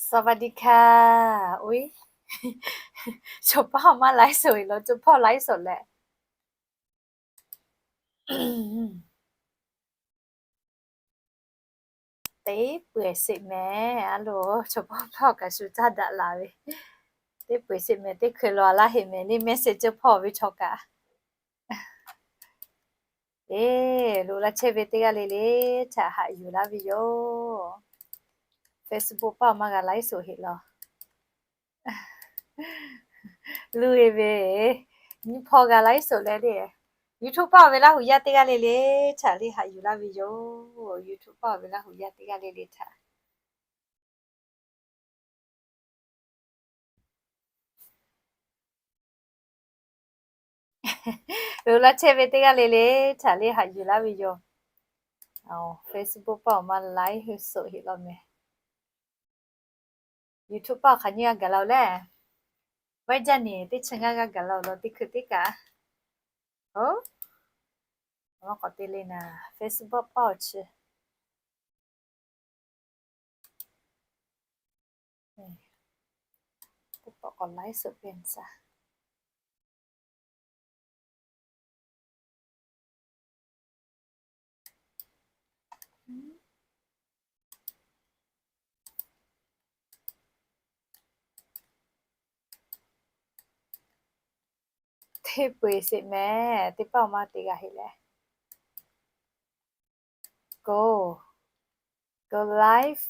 สวัสดีค่ะ Uiˉ, chaw paˇ maˇ ไลฟ์สด heˆ law, chaw paˇ ไลฟ์สด leh. Teˇ peuˬ sheˍ mehˍ, a loˬ, chaw paˇ paˇ kaꞈ shu caˇ daꞈ la ve. Teˇ peuˬ sheˍ mehˍ, teˇ hkui law laˇ heˆ mehˍ, le message hpawˇ ve chaw kaꞈ. Eˬ, loꞈ la chehˇ ve teˇ g'aˇ le le htaꞈ haꞈ yuˬ laˇ ve yoˬ. Facebook paˇ maˇ g'a ไลฟ์สด heˆ law. Luˇ e ve, nyi hpawˇ g'a ไลฟ์สด leh le. YouTube paˇ ve Laˇ huˍ yaˇ teˇ g'aˇ le le htaꞈ le haꞈ yuˬ laˇ ve yoˬ. YouTube paˇ ve Laˇ huˍ yaˇ teˇ g'aˇ le le htaꞈ. Loꞈ la chehˇ ve teˇ g'aˇ le le htaꞈ le haꞈ yuˬ laˇ ve yoˬ. Facebook paˇ awˬ ma ไลฟ์สด heˆ law mehˍ. YouTube paˇ awˬ hk'aˬ nyiˇ g'aˇ gaˬ la-oˬ leh, vaiˇ jaˇ nyi teˇ chi ngaˇ g'aˇ gaˬ la-oˬ law, teˇ hkui teˇ kaꞈ. Oˬ, a k'awꞈ te le naˍ, Facebook paˇ awˬ chi. Teˇ pawˆ k'awꞈ ไลฟ์สด peˇ saˍ. Teˇ peuˬ sheˍ mehˍ, teˇ paˇ maˇ te g'a heˆ leh. Go, go live.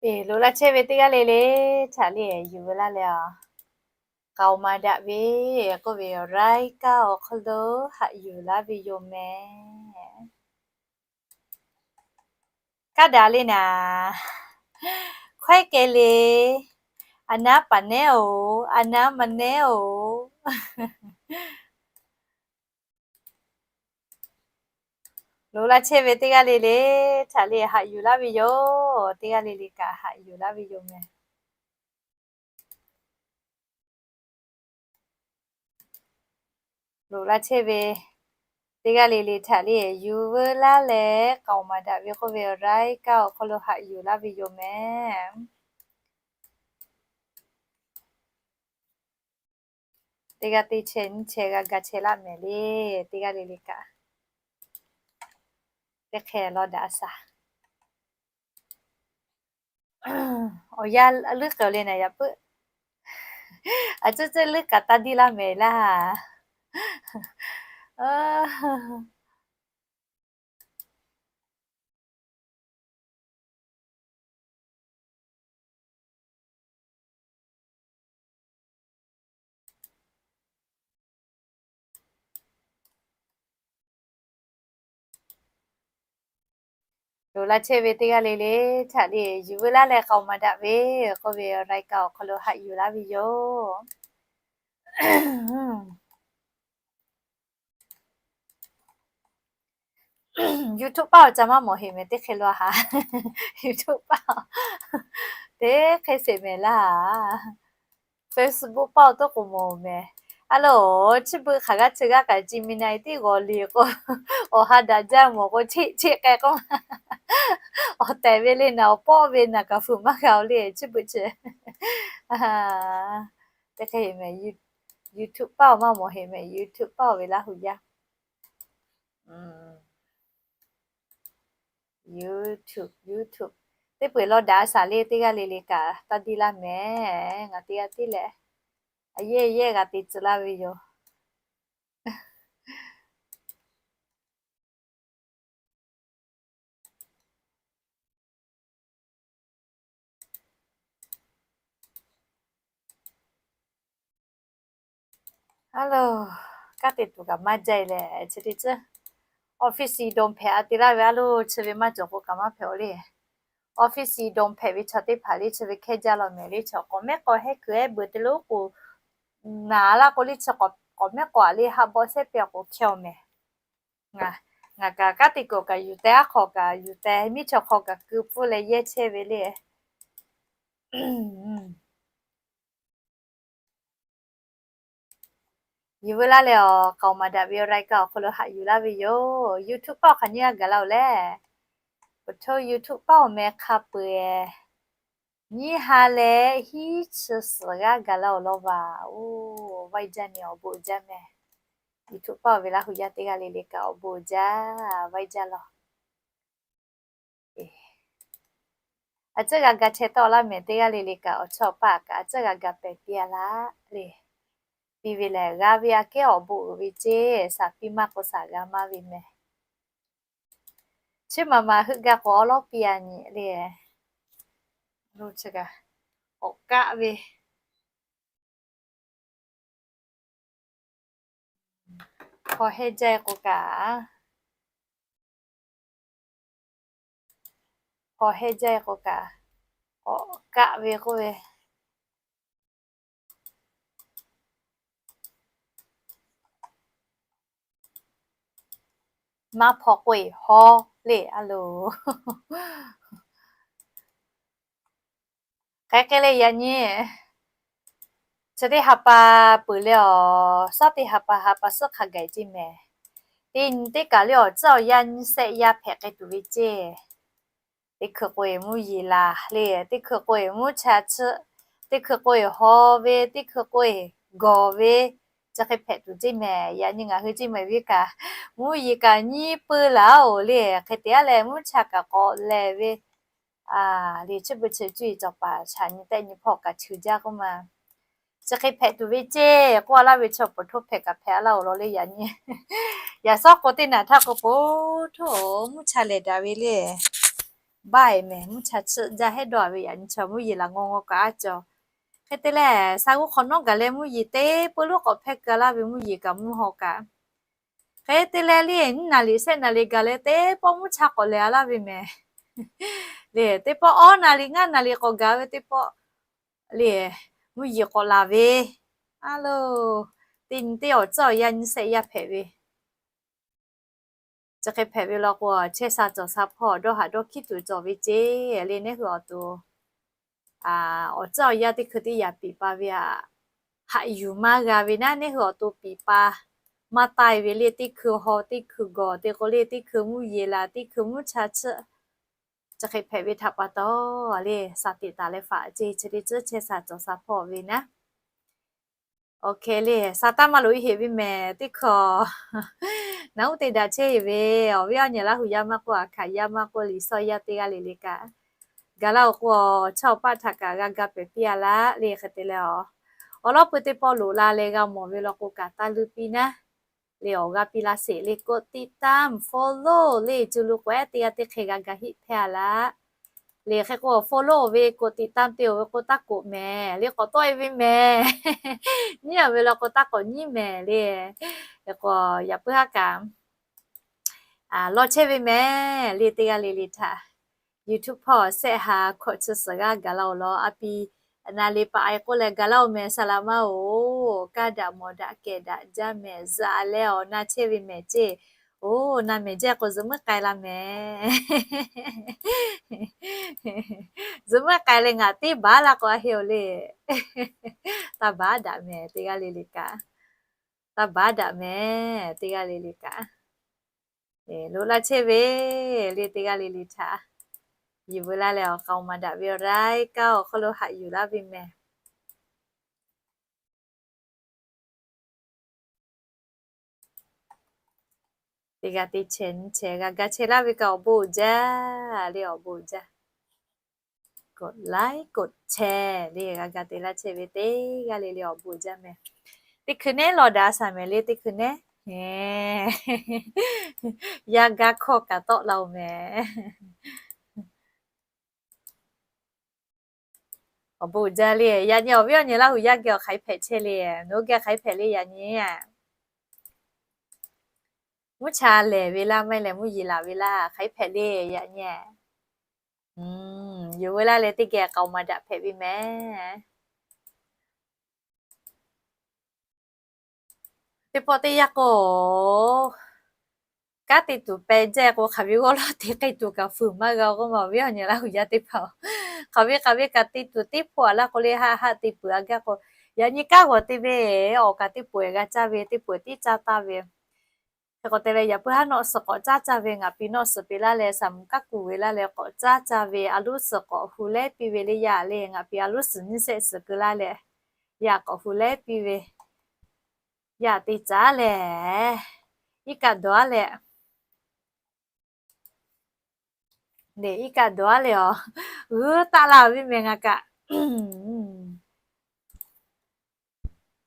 Eˬ, loꞈ la chehˇ ve teˇ g'aˇ le le htaꞈ le yuˬ ve laˇ leh a, k'aoˍ maˍ daꞈ ve k'oˆ ve, รายการ awˬ hk'aw lo haꞈ yuˬ laˇ ve yoˬ mehˍ. Kaˇ daꞈ le naˍ, hkawehˉ keh le, a naˉ paˍ nehˉ-oˬ, a naˉ maˇ nehˉ-oˬ. Loꞈ la chehˇ ve teˇ g'aˇ le le htaꞈ le haꞈ yuˬ laˇ ve yoˬ. Teˇ g'aˇ le le kaꞈ haꞈ yuˬ laˇ ve yoˬ mehˍ. Loꞈ la chehˇ ve teˇ g'aˇ le le htaꞈ le yuˬ veu laˇ leh k'aoˍ maˍ daꞈ ve k'oˆ ve, รายการ awˬ hk'aw lo haꞈ yuˬ laˇ ve yoˬ mehˍ. Teˇ g'aˇ teˇ chehˇ nyiˇ chehˇ g'a ga chehˇ laˇ mehˍ le. Teˇ g'aˇ le le kaꞈ teˇ hk'e law daꞈ a saˍ. Awˬ yanˇ leuˉ k'ai-oˬ le naˍ yaꞈ puiˉ. A cuˇ cuˇ leuˉ kaꞈ taˇ diˇ laˇ mehˍ laˇ. Loꞈ la chehˇ ve teˇ g'aˇ le le htaꞈ le yuˬ veu laˇ leh k'aoˍ maˍ daꞈ ve k'oˆ ve, รายการ awˬ hk'aw lo haꞈ yuˬ laˇ ve yoˬ. YouTube paˇ awˬ ca maˇ mawˬ heˆ mehˍ, teˇ hk'e law haˍ. YouTube paˇ teˇ hk'e sheˍ mehˍ laˇ. Facebook paˇ awˬ toˆ k'o mawˬ mehˍ. A loˬ, chi beuꞈ hk'aˬ g'aˇ chi g'aˇ kaꞈ Gemini tiˉ g'aw le k'o, awˬ ha daꞈ jaˇ mawˬ k'o, cheˆ cheˆ k'ai k'o, awˬ tehˬ ve le naˍ, awˬ pawˆ ve naˍ kaꞈ fuiˍ maˇ g'a-oˬ le, chi beuꞈ chi. Teˇ hk'e heˆ mehˍ, YouTube paˇ awˬ maˇ mawˬ heˆ mehˍ, YouTube paˇ awˬ ve Laˇ huˍ yaˇ. YouTube, YouTube. Teˇ peu eˬ law daꞈ shaˍ le teˇ g'aˇ le le kaꞈ taˇ diˇ laˇ mehˍ. Ngaˬ teˇ g'aˇ tiˉ leh, a yehˇ yehˇ g'a te tcuh laˇ ve yoˬ. A lo, kanˉ te tuˬ kaꞈ maˇ jaˇ leh chi teˇ ceuˬ. Office dawˬ hpehꞈ a te laˇ ve a lo, chi ve maˇ cawˬ k'o kaꞈ maˇ hpehꞈ-o le. Office dawˬ hpehꞈ ve chaw teˇ hpaˍ le chi ve hkehˇ jaˇ law mehˍ le, chi k'awꞈ mehˉ k'awꞈ hehˉ kuiˬ ehˉ beuꞈ te lo k'o, naˍ laˇ k'o le chi k'awꞈ mehˉ k'awꞈ a le haꞈ bawˆ shehˉ pehˇ k'o hkehˇ-o mehˍ. Ngaˬ kaꞈ kanˉ te kuˬ kaꞈ yuˬ teh, aˉ hk'aw kaꞈ yuˬ teh, miˉ chaw hk'aw kaꞈ keu pfuhˇ leh yehˇ chehˇ ve le. Yuˬ veu laˇ leh awˬ k'aoˍ maˍ daꞈ ve awˬ รายการ awˬ hk'aw lo haꞈ yuˬ laˇ ve yoˬ. YouTube paˆ awˬ hk'aˬ nyiˇ g'aˇ gaˬ la-oˬ leh, peuˬ hto YouTube paˆ awˬ meh hk'a peu-eˬ nyiˇ ha leh hiˉ chi suhˍ g'aˇ gaˬ la-oˬ law vaˬ. Oˇ, vaiˇ jaˇ ni awˬ bon jaˇ meh. YouTube paˆ ve Laˇ huˍ yaˇ teˇ g'aˇ le le kaꞈ awˬ bon jaˇ, vaiˇ jaˇ law. A tcuhˉ g'a ga chehˇ tawˆ laˇ mehˍ teˇ g'aˇ le le kaꞈ, awˬ chawˇ awˬ paˆ kaꞈ a tcuhˉ g'a ga pehˍ piˇ-a laˇ le. Piˇ ve lehˬ g'a ve aꞈ kehˉ awˬ bon uiˍ ve ceˇ, shaˍ piˇ maˇ k'o shaˍ g'a maˇ ve mehˍ. Chi maˍ maˍ heuˆ gaˇ k'o awˉ lawˉ piˇ-a nyi le. Awˬ kaˆ ve hk'aw hehˇ jaˇ k'o kaꞈ, hk'aw hehˇ jaˇ k'o kaꞈ, awˬ kaˆ ve k'oˆ ve maˇ hpaw k'oˆ-e haw le a loˬ. Hk'e hk'e leh yaꞈ nyi chi teˇ ha pa peuˬ leh awˬ, shaˉ teˇ ha pa ha pa suhˉ hk'a gaˬ-e ceˇ mehˍ. Teˇ nyi teˇ kaˬ le awˬ tcuhˉ awˬ yanˇ nyiˇ shehˆ yaˇ hpehꞈ k'ai tuˬ ve ceˇ. Teˇ hkui k'oˆ-e mvuhˇ yeˬ laˬ le, teˇ hkui k'oˆ-e mvuhˇ cha chiˆ, teˇ hkui k'oˆ-e haw ve, teˇ hkui k'oˆ-e gawˬ ve, chi hk'e hpehꞈ tuˬ ceˇ mehˍ. Yaꞈ nyi ngaˬ hui ceˇ mehˍ ve kaꞈ, mvuhˇ yeˬ kaꞈ nyiˇ pui laˬ-oˬ le. Hk'e te-a leh mvuhˇ cha kaꞈ k'awꞈ lehˬ ve, a, le chi beuꞈ chi cuˇ yiˍ cawˬ paˍ chaꞈ nyi tehˆ nyi hpawˇ kaꞈ cheuˬ jaˇ k'oˆ ma. Chi hk'e hpehꞈ tuˬ ve ceˇ k'oˆ laˇ ve chaw peuˬ hto hpehꞈ kaꞈ hpehꞈ laˇ-oˬ law le yaꞈ nyi. Yaꞈ shawˉ k'o teˇ naˬ htaˇ k'o po hto mvuhˇ cha lehˬ daꞈ ve le. Baˆ-e mehˍ, mvuhˇ cha chiˆ jaˇ hehˉ dawˇ-a ve yaꞈ nyi chaw mvuhˇ yeˬ laˬ ngaw ngaw kaꞈ a cawˬ. Hk'e te leh sha g'uˇ hk'awꞈ nawˉ gaˬ leh mvuhˇ yeˬ teˇ peu lonˉ k'awꞈ hpehˇ keu laˇ ve mvuhˇ yeˬ kaꞈ mvuhˇ haw kaꞈ. Hk'e te leh le nyiˇ naˍ riˍ shehˆ naˍ riˍ gaˬ leh teˇ pawˆ mvuhˇ cha k'awꞈ lehˬ-a laˇ ve mehˍ. Le teˇ pawˆ awˇ naˍ riˍ ngaˇ naˍ riˍ k'awꞈ gaˬ ve teˇ pawˆ le mvuhˇ yeˬ k'awꞈ laˬ ve. A lo, teˇ nyi teˇ awˬ tcuhˉ awˬ yanˇ nyiˇ shehˆ yaˇ hpehꞈ ve. Chi hk'e hpehꞈ ve law k'o, chehˇ sha cawˬ sha hpawˇ dawˇ haꞈ dawˇ hkiˉ tuˬ cawˬ ve ceˇ le. Neˇ hui awˬ to awˬ tcuhˉ awˬ yanˇ teˇ hkui teˇ yaꞈ piˍ pa ve aꞈ, haꞈ yuˬ maˇ g'a ve naˉ, neˇ hui awˬ to piˍ pa maˇ taˇ-e ve le. Teˇ hkui haw, teˇ hkui gawˬ te k'o le, teˇ hkui mvuhˇ yeˬ laˬ, teˇ hkui mvuhˇ cha chiˆ. Chi hk'e hpehꞈ ve htaꞈ pa taw le, sha teꞈ taˍ leh faꞈ ceˇ chi teˇ ceuˬ chehˇ sha cawˬ sha hpawˇ ve naˉ. Oˇ hk'e le, sha taˇ maˇ loꞈ-e heꞈ ve mehˍ teˇ hkui. Naˉ uˉ te daꞈ chehˇ heꞈ ve, awˬ viˉ awˬ nyi Laˇ huˍ yaˇ maˇ k'oˆ, Aˍhkaˍ yaˇ maˇ k'oˆ, Liꞈ shaw yaˇ teˇ g'aˇ le le kaꞈ, gaˬ laˇ-oˬ k'o, awˬ chawˇ awˬ paˆ htaꞈ kaꞈ g'a ga pehˍ piˇ-a laˇ le. Hk'e te leh awˬ, awˬ lawˉ pui teˇ pawˆ loꞈ la leh g'a mawˬ ve law k'o kaꞈ taˇ luˇ piˇ naˉ. Le awˬ g'a piˇ laˇ sheˍ le, กดติดตาม follow le, cuˇ lu k'o ehˉ teˇ g'aˇ teˇ hk'e g'a ga heˆ hpehˇ-a laˇ. Le hk'e k'o follow ve กดติดตาม te-oˬ ve k'o taˇ k'oꞈ mehˍ le, k'awꞈ tawˆ-e ve mehˍ. Nyiˉ-a ve law k'o taˇ k'awꞈ nyiˉ mehˍ le. Hk'e k'o yaꞈ puiˉ haˉ kaꞈ law chehˇ ve mehˍ le. Teˇ g'aˇ le le htaꞈ YouTube hpawˇ shehˆ ha hkawꞈ chi suhˍ g'aˇ gaˬ la-oˬ law. A pi naˍ le pa ai k'oˆ leh gaˬ laˇ-oˬ mehˍ, saˍ laꞈ maˇ-oˬ. Kaˇ daꞈ mawˬ daꞈ kehˬ daꞈ jaˇ mehˍ, zuhꞈ leh awˬ na chehˇ ve mehˍ ceˇ. Oˇ, na mehˍ jaˇ k'o zuhꞈ muiˉ k'ai la mehˍ. Zuhꞈ muiˉ k'ai leh ngaˬ teˇ baˬ laˇ k'o a heˆ-oˬ le. Taˇ baˬ daꞈ mehˍ teˇ g'aˇ le le kaꞈ. Taˇ baˬ daꞈ mehˍ teˇ g'aˇ le le kaꞈ. Loꞈ laˇ chehˇ ve le teˇ g'aˇ le le htaꞈ yuˬ veu laˇ leh awˬ k'aoˍ maˍ daꞈ ve awˬ รายการ awˬ hk'aw lo haꞈ yuˬ laˇ ve mehˍ. Teˇ g'aˇ teˇ chehˇ nyiˇ chehˇ g'a ga chehˇ laˇ ve kaꞈ awˬ bon uiˍ jaˇ le, awˬ bon uiˍ jaˇ. กดไลค์ กดแชร์ le g'a ga te laˇ chehˇ ve teˇ g'aˇ le le awˬ bon uiˍ jaˇ mehˍ. Teˇ hkui nehˉ lawˬ daꞈ shaˍ mehˍ le, teˇ hkui nehˉ. Yaˇ gaˇ hkawˇ kaꞈ tawˆ la-oˬ mehˍ. Awˬ bon uiˍ jaˇ le, yaꞈ nyi awˬ viˉ awˬ nyi Laˇ huˍ yaˇ geh awˬ hk'aˬ hpehꞈ chehˇ le, nawˬ hui geh hk'aˬ hpehꞈ le yaꞈ nyi. Mvuhˇ cha lehˬ ve laˇ maˇ heˆ leh mvuhˇ yeˬ laˬ ve laˇ hk'aˬ hpehꞈ le yaꞈ nyi. Yuˬ veu laˇ leh teˇ geh k'aoˍ maˍ daꞈ hpehꞈ ve mehˍ. Teˇ pawˆ teˇ yanˇ k'o, kanˉ te tuˬ peh jaˇ k'o, hk'aˬ ve g'awˇ lawˇ te k'ai tuˬ kaꞈ fuiˍ maˇ g'a k'oˆ ma, awˬ viˉ awˬ nyi Laˇ huˍ yaˇ teˇ hpaˍ-oˬ, hk'aˬ ve hk'aˬ ve kaꞈ te tuˬ teˇ hpaˍ a laˇ k'o le, haˆ haˆ te peuˬ a gaˇ k'o, yaꞈ nyi kanˉ g'awˬ te ve, awˬ kaꞈ teˇ pawehˬ g'a caˇ ve, teˇ pawehˬ tiˉ caˇ taˇ ve. Hk'e k'o te leh, yaꞈ puiˉ haˉ nawˆ suhˍ k'awꞈ caˇ caˇ ve, ngaˬ pi nawˆ suhˍ piˇ laˇ leh, saˍ mvuhˍ kaˉ kuˬ ve laˇ leh k'awꞈ caˇ caˇ ve, a loˉ suhˍ k'awꞈ hu lehˉ piˇ ve le yaˇ le, ngaˬ pi a loˉ suhˍ nyiˇ shehˆ suhˍ keu laˇ leh, yaˇ k'awꞈ hu lehˉ piˇ ve, yaˇ te caˉ lehˬ, iˉ kaˆ dawˬ aˉ leh, iˉ kaˆ dawˬ aˉ leh awˬ, g'uiˇ taˆ la ve mehˍ ngaˬ kaꞈ.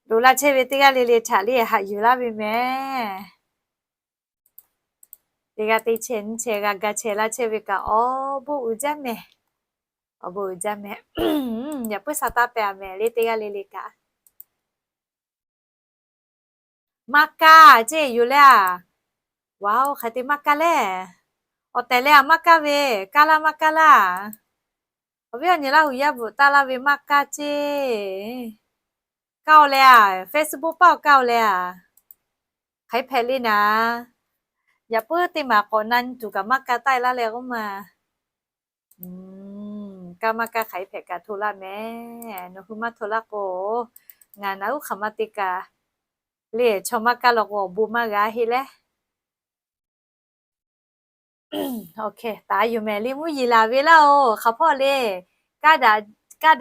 Loꞈ la chehˇ ve teˇ g'aˇ le le htaꞈ le haꞈ yuˬ laˇ ve mehˍ. Teˇ g'aˇ teˇ chehˇ nyiˇ chehˇ g'a ga chehˇ laˇ chehˇ ve kaꞈ awˬ bon uiˍ jaˇ mehˍ. Awˬ bon uiˍ jaˇ mehˍ. Yaꞈ puiˉ sha taˇ pehˍ a mehˍ le teˇ g'aˇ le le kaꞈ. Maˇ kaˇ ceˇ yoˬ le a. Wa-oˬ, hk'aˬ hk'e te maˇ kaˇ le. Awˬ tehˬ leh a maˇ kaˇ ve, kaˇ laˇ maˇ kaˇ laˇ. Awˬ viˉ awˬ nyi Laˇ huˍ yaˇ bvuhꞈ taˇ laˇ ve maˇ kaˇ ceˇ. Kaˇ-oˬ leh a, Facebook paˇ-oˬ kaˇ-oˬ leh a. Hk'aˬ hpehꞈ le naˍ. Yaꞈ puiˉ teˇ maˬ k'awꞈ na nyi tuˬ kaꞈ maˇ kaˇ taˆ-e laˇ leh k'oˆ ma. Kaˇ maˇ kaˇ hk'aˬ hpehꞈ kaꞈ hto laˇ mehˍ. Nawˬ hui maˇ hto laˇ k'o, ngaˬ naˍ uˉ hk'aˬ ma te kaꞈ le, chaw maˇ kaˇ law k'o awˬ bon maˇ g'a heˆ leh. Taˍ yoˬ mehˍ le, mvuhˇ yeˬ laˬ ve laˇ-oˬ. Hk'aˬ hpawˇ le, kaˇ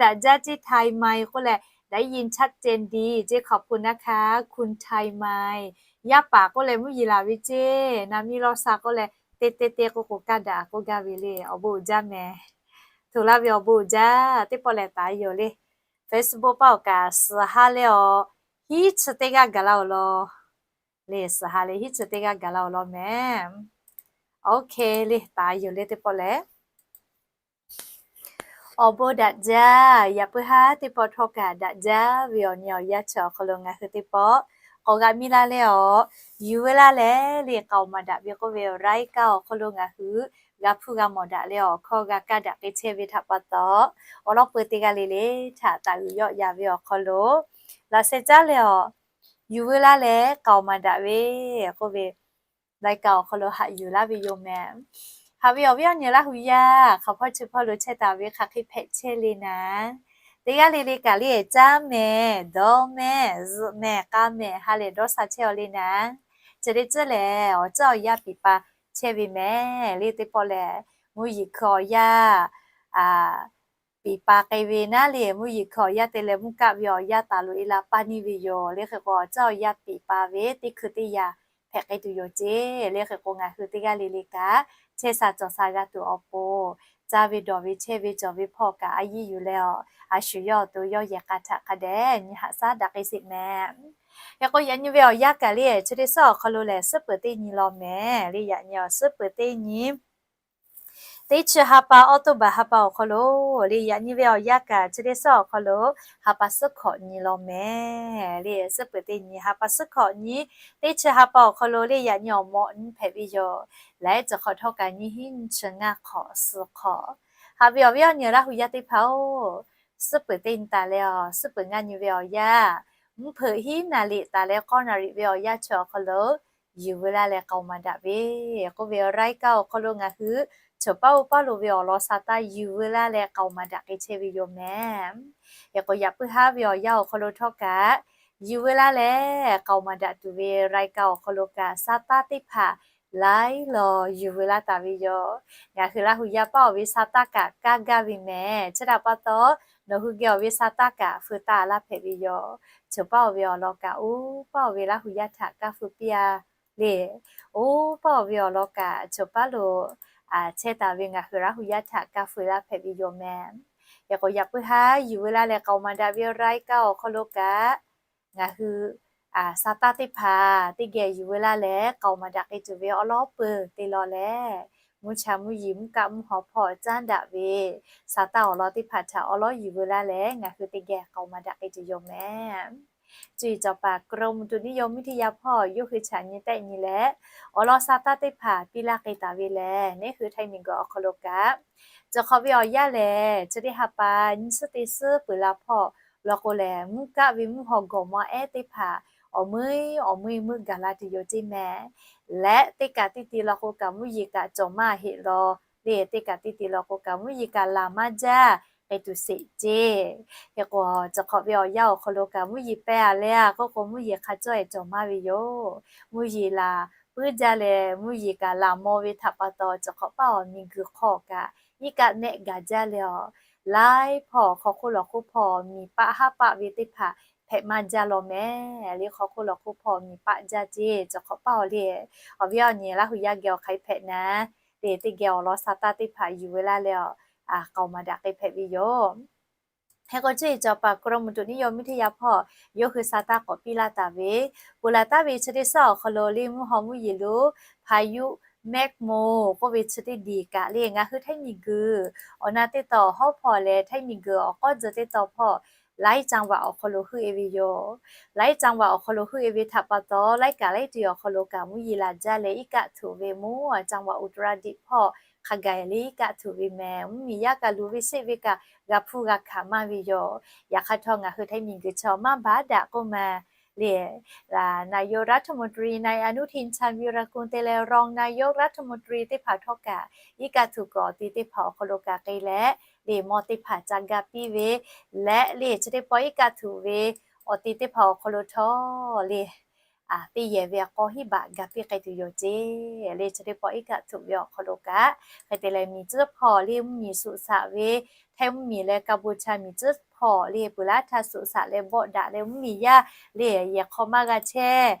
daꞈ jaˇ ceˇ ไทยไหม k'oˆ leh ได้ยินชัดเจนดี ceˇ ขอบคุณนะคะ คุณไทยไหม yaˇ paˍ k'oˆ leh mvuhˇ yeˬ laˬ ve ceˇ. Naˍ miˇ lawˇ sha k'oˆ leh teˇ teˇ teˇ k'oˆ k'o kaˇ daꞈ k'oˆ gaˇ ve le, awˬ bon uiˍ jaˇ mehˍ. Hto laˇ ve awˬ bon uiˍ jaˇ. Teˇ pawˆ lehˬ taˍ yoˬ le. Facebook paˇ awˬ kaꞈ suhˍ ha leh awˬ, hiˉ chi teˇ g'aˇ gaˬ laˇ-oˬ law. Le suhˍ ha leh hiˉ chi teˇ g'aˇ gaˬ laˇ-oˬ law mehˍ. OK le, taˍ yoˬ le teˇ pawˆ lehˬ. Awˬ bon daꞈ jaˇ. Yaꞈ puiˉ haˉ teˇ pawˆ htawˇ kaꞈ daꞈ jaˇ ve awˬ nyi awˬ yanˇ chi awˬ hk'aw lo ngaˬ hui teˇ pawˆ k'awꞈ g'a miˇ laˇ leh awˬ, yuˬ veu laˇ leh le k'aoˍ maˍ daꞈ ve k'oˆ ve รายการ awˬ hk'aw lo ngaˬ hui g'a hpuˇ g'a mawˬ daꞈ leh awˬ, hkawˇ g'a kaˇ daꞈ k'ai chehˇ ve htaꞈ pa taw, awˬ lawn peu teˇ g'aˇ le le htaꞈ taˍ uiˍ yawˆ ya ve awˬ hk'aw lo laꞈ sheh caˉ leh awˬ, yuˬ veu laˇ leh k'aoˍ maˍ daꞈ ve k'oˆ ve รายการ awˬ hk'aw lo haꞈ yuˬ laˇ ve yoˬ mehˍ. Haꞈ ve awˬ viˉ awˬ nyi Laˇ huˍ yaˇ hk'aˬ hpawˇ chi hpawˇ lo chehˇ taˍ ve hk'aˬ hk'e hpehꞈ chehˇ le naˍ. Teˇ g'aˇ le le kaꞈ le caˉ mehˍ, dawˇ mehˍ, zuhꞈ mehˍ, k'a mehˍ ha lehˬ dawˇ sha chehˇ-aw le naˍ. Chi teˇ ceuˬ lehˬ awˬ ceuˬ awˬ yanˇ piˍ pa chehˇ ve mehˍ le teˇ pawˆ lehˬ, mvuhˇ yeˬ hkui awˬ yanˇ piˍ pa k'ai ve naˉ le, mvuhˇ yeˬ hkui awˬ yanˇ te leh mvuhˇ kaˆ ve awˬ yanˇ taˍ loꞈ e la paˇ neˇ ve yoˬ. Le hk'e k'o awˬ ceuˬ awˬ yanˇ piˍ pa ve teˇ hkui teˇ yanˇ hpehꞈ k'ai tuˬ yoˬ ceˇ. Le hk'e k'o ngaˬ hui teˇ g'aˇ le le kaꞈ chehˇ sha cawˬ sha g'a tuˬ awˬ pon, caˇ ve dawˬ ve chehˇ ve cawˬ ve hpawˇ kaꞈ a yiˇ yuˬ leh awˬ, a shu yawˇ awˬ to yawˇ yehˬ k'a htaꞈ hk'a dehꞈ nyi haꞈ shaˉ daꞈ k'ai sheˍ mehˍ. Hk'e k'o yaꞈ nyi ve awˬ yanˇ kaꞈ le chi teˇ suhˉ awˬ hk'aw lo lehˬ suhˉ peuˬ teˇ nyi law mehˍ. Le yaꞈ nyi awˬ suhˉ peuˬ teˇ nyi teˇ chi ha pa October ha pa awˬ hk'aw lo, le yaꞈ nyi ve awˬ yanˇ kaꞈ chi teˇ suhˉ awˬ hk'aw lo ha pa suhˉ hkawꞈ nyi law mehˍ. Le suhˉ peuˬ teˇ nyi ha pa suhˉ hkawꞈ nyi, teˇ chi ha pa awˬ hk'aw lo le yaꞈ nyi awˬ mawꞈ nyi hpehꞈ ve yoˬ. Laiˉ ceuˬ hk'awꞈ htawˇ kaꞈ nyi hiˉ nyi chi ngaˇ hk'awꞈ suhˉ hk'awꞈ. Haꞈ ve awˬ viˉ awˬ nyi Laˇ huˍ yaˇ teˇ hpaˍ-oˬ, suhˉ peuˬ teˇ nyi taˍ leh awˬ, suhˉ peuˬ ngaˇ nyi ve awˬ yanˇ, mvuhˇ hpeuꞈ hiˉ naˍ riˍ taˍ leh k'awˇ naˍ riˍ ve awˬ yanˇ chi awˬ hk'aw lo yuˬ veu laˇ leh k'aoˍ maˍ daꞈ ve k'oˆ ve รายการ awˬ hk'aw lo ngaˬ hui choˬ paˇ oˇ paˇ lo ve awˬ lawn sha taˇ yuˬ veu laˇ leh k'aoˍ maˍ daꞈ k'ai chehˇ ve yoˬ mehˍ. Hk'e k'o yaꞈ puiˉ haˉ ve awˬ yanˇ awˬ hk'aw lo htawˇ kaꞈ yuˬ veu laˇ leh k'aoˍ maˍ daꞈ tuˬ ve รายการ awˬ hk'aw lo kaꞈ sha taˇ teˇ hpaˍ laiˉ law yuˬ veu laˇ taˍ ve yoˬ. Ngaˬ hui Laˇ huˍ yaˇ paˇ awˬ ve sha taˇ kaꞈ kaˇ gaˇ ve mehˍ. Chi htaꞈ pa taw nawˬ hui geh awˬ ve sha taˇ kaꞈ feu taˇ laˇ hpehꞈ ve yoˬ. Choˬ paˇ awˬ ve awˬ lawn kaꞈ oˇ paˇ awˬ ve Laˇ huˍ yaˇ htaꞈ kaˇ feu piˇ a le, oˇ paˇ awˬ ve awˬ lawn kaꞈ choˬ paˉ lo chehˇ taˍ ve ngaˬ hui Laˇ hu yaˇ htaꞈ kaˇ feu laˇ hpehꞈ ve yoˬ meh. Hk'e k'o, yaꞈ puiˉ haˉ yuˬ veu laˇ leh k'aoˍ maˍ daꞈ ve รายการ awˬ hk'aw lo kaꞈ, ngaˬ hui sa taˇ teˇ hpaˍ teˇ geh yuˬ veu laˇ leh k'aoˍ maˍ daꞈ k'ai tuˬ ve awˉ lawˉ peuˬ te law leh, mvuhˇ cha mvuhˇ yeˬ mvuhˇ kaˆ mvuhˇ haw hpawˇ caˉ daꞈ ve sa taˇ awˬ lawn teˇ hpaˍ htaꞈ awˉ lawˉ yuˬ veu laˇ leh, ngaˬ hui teˇ geh k'aoˍ maˍ daꞈ k'ai tuˬ yoˬ meh. Cuˇ yiˍ cawˬ paˍ กรมอุตุนิยมวิทยา hpawˇ yawˇ hui chaꞈ nyi tehˆ nyi leh, awˬ lawn sa taˇ teˇ hpaˍ piˇ laˇ k'ai taˍ ve lehˬ, neˇ hui Htaiˇ miˬguiˬ awˬ hk'aw lo kaꞈ, cawˬ hk'awꞈ ve awˬ yanˇ lehˬ, chi teˇ ha pa nyiˇ suhˉ teˇ suhˉ peuˬ la hpawˇ law k'o lehˬ, mvuhˇ kaˆ ve mvuhˇ haw gawˬ maw ehˉ teˇ hpaˍ awˬ meuˇ awˬ meuˇ meuˇ gaˬ la tuˬ yoˬ ceˇ meh. Leh teˇ kaꞈ teˇ ti law k'o kaꞈ mvuhˇ yeˬ kaꞈ cawˬ maˇ heˆ law le. Teˇ kaꞈ teˇ ti law k'o kaꞈ mvuhˇ yeˬ kaꞈ laˬ maˇ jaˇ k'ai tuˬ sheˍ ceˇ. Hk'e k'o, cawˬ hk'awꞈ ve awˬ yanˇ awˬ hk'aw lo kaꞈ mvuhˇ yeˬ pehˇ a leh a k'oˆ k'o, mvuhˇ yeˬ hk'a cawˇ ehˍ cawˬ maˇ ve yoˬ. Mvuhˇ yeˬ laˬ puiˉ jaˇ leh mvuhˇ yeˬ kaꞈ laˬ maw ve htaꞈ pa taw, cawˬ hk'awꞈ paˇ awˬ miˬguiˬ hk'aw kaꞈ iˉ kaˆ nehˆ gaˬ jaˇ leh a, laiˉ hpawˇ hk'aw hk'oˆ lawˬ hk'oˆ hpawˇ miˬ paˆ haˉ paˆ ve teˇ hpaˍ hpehꞈ maˇ jaˇ law meh. Le hk'aw hk'oˆ lawˬ hk'oˆ hpawˇ miˬ paˆ jaˇ ceˇ. Cawˬ hk'awꞈ paˇ awˬ le, awˬ viˉ awˬ nyi Laˇ hu yaˇ geh awˬ hk'aˬ hk'e hpehꞈ na le, teˇ geh awˬ lawn sa taˇ teˇ hpaˍ yuˬ veu laˇ leh a, k'aoˍ maˍ daꞈ k'ai hpehꞈ ve yoˬ. Hk'e k'o, cuˇ yiˍ cawˬ paˍ กรมอุตุนิยมวิทยา hpawˇ yawˇ hui sa taˇ k'awꞈ piˇ laˇ taˍ ve, peuˬ laˬ taˍ ve chi teˇ suhˉ awˬ hk'aw lo le, mvuhˇ haw mvuhˇ yeˬ lo พายุ Mekmo k'oˆ ve chi teˇ diˬ kaꞈ le, ngaˬ hui Htaiˇ miˬguiˬ awˬ na teˇ taw awˬ hawˉ hpawˇ leh Htaiˇ miˬguiˬ awˬ k'awˇ tcuh teˇ taw hpawˇ laiˉ จังหวัด awˬ hk'aw lo heuˆ e ve yoˬ. Laiˉ จังหวัด awˬ hk'aw lo heuˆ e ve htaꞈ pa taw, laiˉ kaꞈ laiˉ ti awˬ hk'aw lo kaꞈ mvuhˇ yeˬ laˬ jaˇ leh iˉ kaˆ htuꞈ ve mvuhˇ จังหวัดอุตรดิตถ์ hpawˇ hk'a gaˬ le iˉ kaˆ htuꞈ ve meh. Mvuhˇ miˬ yaˇ kaꞈ luˬ ve sheˆ ve kaꞈ g'a hpuˇ g'a hkanˍ maˇ ve yoˬ. Yaꞈ hk'aˇ htawˇ ngaˬ hui Htaiˇ miˬguiˬ chaw maˇ baˬ daꞈ k'oˆ ma le, นายกรัฐมนตรี นายอนุทิน ชาญวีรกูล te leh รองนายกรัฐมนตรี teˇ hpaˍ htawˇ kaꞈ iˉ kaˆ htuꞈ kuiˬ awˬ ti teˇ hpaˍ awˬ hk'aw lo kaꞈ k'ai leh, le maw teˇ hpaˍ ca ga piˇ ve leh le chi teˇ pawˆ iˉ kaˆ htuꞈ ve awˬ ti teˇ hpaˍ awˬ hk'aw lo htawˇ le teˇ yehˬ ve k'aw hiˉ baꞈ ga piˇ k'ai tuˬ yoˬ ceˇ. Le chi teˇ pawˆ iˉ kaˆ htuꞈ ve awˬ hk'aw lo kaꞈ hk'e te leh miˬ tcuhˉ hpawˇ le mvuhˇ miˬ suꞈ shaꞈ ve, Htaiˇ mvuhˇ miˬ leh Kaˍbuˍ cha miˬ tcuhˉ hpawˇ le peuˬ laˇ htaˇ suꞈ shaꞈ leh bawˆ daꞈ leh mvuhˇ miˬ yaˇ le yehˬ hk'aw maˇ g'a chehˇ,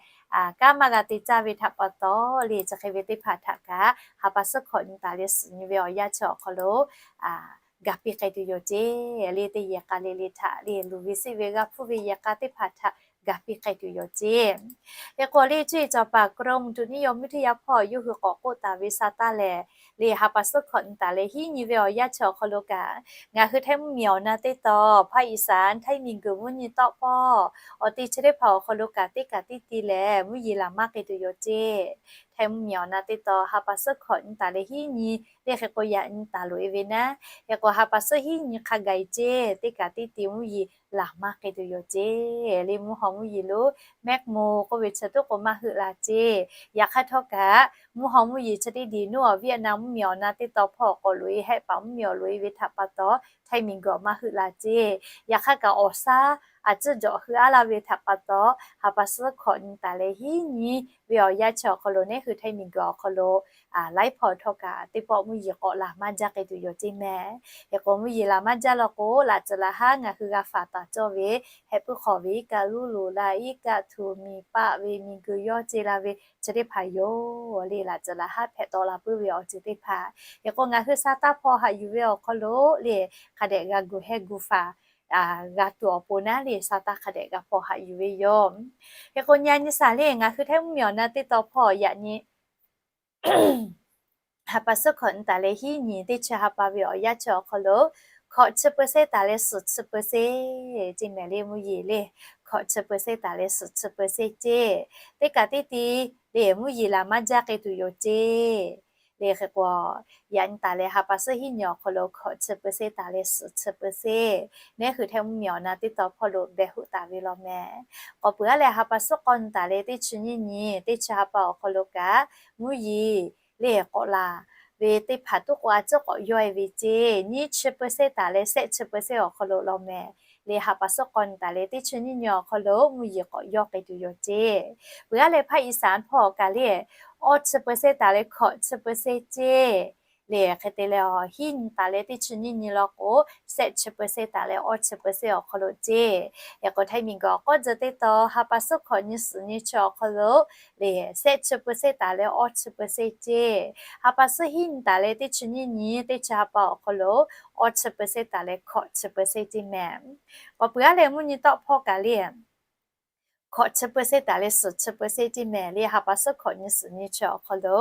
kanˉ maˇ g'a te caˇ ve htaꞈ pa taw le, chi hk'e ve teˇ hpaˍ htaꞈ kaꞈ ha pa suhˉ hkawꞈ nyi taˍ leh suhˍ nyi ve awˬ yanˇ chi awˬ hk'aw lo ga piˇ k'ai tuˬ yoˬ ceˇ. Le teˇ yehˬ k'a le le htaꞈ le luˬ ve sheˆ ve g'a hpuˇ ve yehˬ k'a teˇ hpaˍ htaꞈ ga piˇ k'ai tuˬ yoˬ ceˇ. Hk'e k'o, le cuˇ yiˍ cawˬ paˍ กรมอุตุนิยมวิทยา hpawˇ yawˇ hui k'awꞈ k'oˆ taˍ ve sa taˇ lehˬ, le ha pa suhˉ hkawꞈ nyi taˍ leh hiˉ nyi ve awˬ yanˇ chi awˬ hk'aw lo kaꞈ, ngaˬ hui Htaiˇ mvuhˇ miˬ awˬ na teˇ taw ภาคอีสาน Htaiˇ miˬguiˬ mvuhˇ nyi tawˆ hpawˇ awˬ ti chi teˇ hpaˍ awˬ hk'aw lo kaꞈ teˇ kaꞈ teˇ ti lehˬ mvuhˇ yeˬ laˬ maˇ k'ai tuˬ yoˬ ceˇ. Htaiˇ mvuhˇ miˬ awˬ na teˇ taw ha pa suhˉ hkawꞈ nyi taˍ leh hiˉ nyi le hk'e k'o yaꞈ nyi taˍ loꞈ e ve naˉ, hk'e k'o ha pa suhˉ hiˉ nyi hk'a gaˬ e ceˇ, teˇ kaꞈ teˇ ti mvuhˇ yeˬ laˬ maˇ k'ai tuˬ yoˬ ceˇ. Le mvuhˇ haw mvuhˇ yeˬ lo แมคโม k'oˆ ve chi teˇ k'o maˇ heuˆ la ceˇ. Yaꞈ hk'aˇ htawˇ kaꞈ mvuhˇ haw mvuhˇ yeˬ chi teˇ diˬ nuˇ awˬ Vietnam mvuhˇ miˬ awˬ na teˇ taw hpawˇ k'awꞈ loꞈ e, Hehˆ paˍ mvuhˇ miˬ awˬ loꞈ e ve htaꞈ pa taw Htaiˇ miˬguiˬ maˇ heuˆ la ceˇ. Yaꞈ hk'aˇ kaꞈ awˬ shaˉ a ciˉ jawꞈ heuˆ aˉ laˇ ve htaꞈ pa taw ha pa suhˉ hkawꞈ nyi taˍ leh hiˉ nyi ve awˬ yanˇ chi awˬ hk'aw lo neˇ hui Htaiˇ miˬguiˬ awˬ hk'aw lo laiˉ hpawˇ htawˇ kaꞈ teˇ pawˆ mvuhˇ yeˬ k'awꞈ laˬ maˇ jaˇ k'ai tuˬ yoˬ ceˇ meh. Hk'e k'o mvuhˇ yeˬ laˬ maˇ jaˇ law k'o, laꞈ tcuh laꞈ haˉ ngaˬ hui g'a faˍ taˍ cawˇ ve heh puiˉ hk'awꞈ ve iˉ kaˆ luˉ loꞈ la, iˉ kaˆ htuꞈ miˬ paˆ ve miˬguiˬ yawˇ ce la ve chi teˇ hpaˍ yoˬ. Le laꞈ tcuh laꞈ haˉ hpehꞈ taw la puiˉ ve awˬ ceuˬ teˇ hpaˍ. Hk'e k'o ngaˬ hui sa taˇ hpawˇ haꞈ yuˬ ve awˬ hk'aw lo le hk'a dehꞈ g'a gu heh gu faˍ g'a tuˬ awˬ pon naˉ le sa taˇ hk'a dehꞈ g'a hpawˇ haꞈ yuˬ ve yoˬ. Hk'e k'o nyi a nyi saˍ le ngaˬ hui Htaiˇ mvuhˇ miˬ awˬ na teˇ taw hpawˇ yaꞈ nyi ha pa suhˉ hkawꞈ nyi taˍ leh hiˉ nyi teˇ chi ha pa ve awˬ yanˇ chi awˬ hk'aw lo hkawꞈ chi เปอร์เซ็นต์ taˍ leh suhˍ chi เปอร์เซ็นต์ ceˇ meh le mvuhˇ yeˬ le. Hkawꞈ chi เปอร์เซ็นต์ taˍ leh suhˍ chi เปอร์เซ็นต์ ceˇ. Teˇ kaꞈ teˇ ti le mvuhˇ yeˬ laˬ maˇ jaˇ k'ai tuˬ yoˬ ceˇ. Le hk'e k'o yaꞈ nyi taˍ leh ha pa suhˉ hiˉ nyi awˬ hk'aw lo hkawꞈ chi เปอร์เซ็นต์ taˍ leh suhˍ chi เปอร์เซ็นต์ neˇ hui Htaiˇ mvuhˇ miˬ awˬ na teˇ taw hpawˇ lo behˬ hoꞈ taˍ ve law meh. K'awꞈ peuˬ aˉ leh ha pa suhˉ k'awꞈ nyi taˍ leh teˇ chi nyiˇ nyi teˇ chi ha pa awˬ hk'aw lo kaꞈ mvuhˇ yeˬ le k'awꞈ laˬ ve teˇ hpaˍ tuˉ k'o a ciˉ k'awꞈ yawˇ e ve ceˇ. Nyiˇ chi เปอร์เซ็นต์ taˍ leh shehˆ chi เปอร์เซ็นต์ awˬ hk'aw lo law meh. Le ha pa suhˉ k'awꞈ nyi taˍ leh teˇ chi nyiˇ nyi awˬ hk'aw lo mvuhˇ yeˬ k'awꞈ yawˇ k'ai tuˬ yoˬ ceˇ. Peuˬ aˉ leh ภาคอีสาน hpawˇ kaꞈ le awˇ chi เปอร์เซ็นต์ taˍ leh hkawꞈ chi เปอร์เซ็นต์ ceˇ. Le hk'e te leh, hiˉ nyi taˍ leh teˇ chi nyiˇ nyi law k'o, shehˆ chi เปอร์เซ็นต์ taˍ leh awˇ chi เปอร์เซ็นต์ awˬ hk'aw lo ceˇ. Yaꞈ k'o htaiˇ miˬguiˬ awˬ k'awˇ tcuh teˇ taw, ha pa suhˉ hkawꞈ nyi suhˍ nyi chi awˬ hk'aw lo, le shehˆ chi เปอร์เซ็นต์ taˍ leh awˇ chi เปอร์เซ็นต์ ceˇ. Ha pa suhˉ hiˉ nyi taˍ leh teˇ chi nyiˇ nyi teˇ chi ha pa awˬ hk'aw lo, awˇ chi เปอร์เซ็นต์ taˍ leh hkawꞈ chi เปอร์เซ็นต์ ceˇ mehˍ. K'awꞈ peuˬ aˉ leh mvuhˇ nyi tawˆ hpawˇ kaꞈ le hkawꞈ chi เปอร์เซ็นต์ taˍ leh suhˍ chi เปอร์เซ็นต์ ceˇ mehˍ. Le ha pa suhˉ hkawꞈ nyi suhˍ nyi chi awˬ hk'aw lo,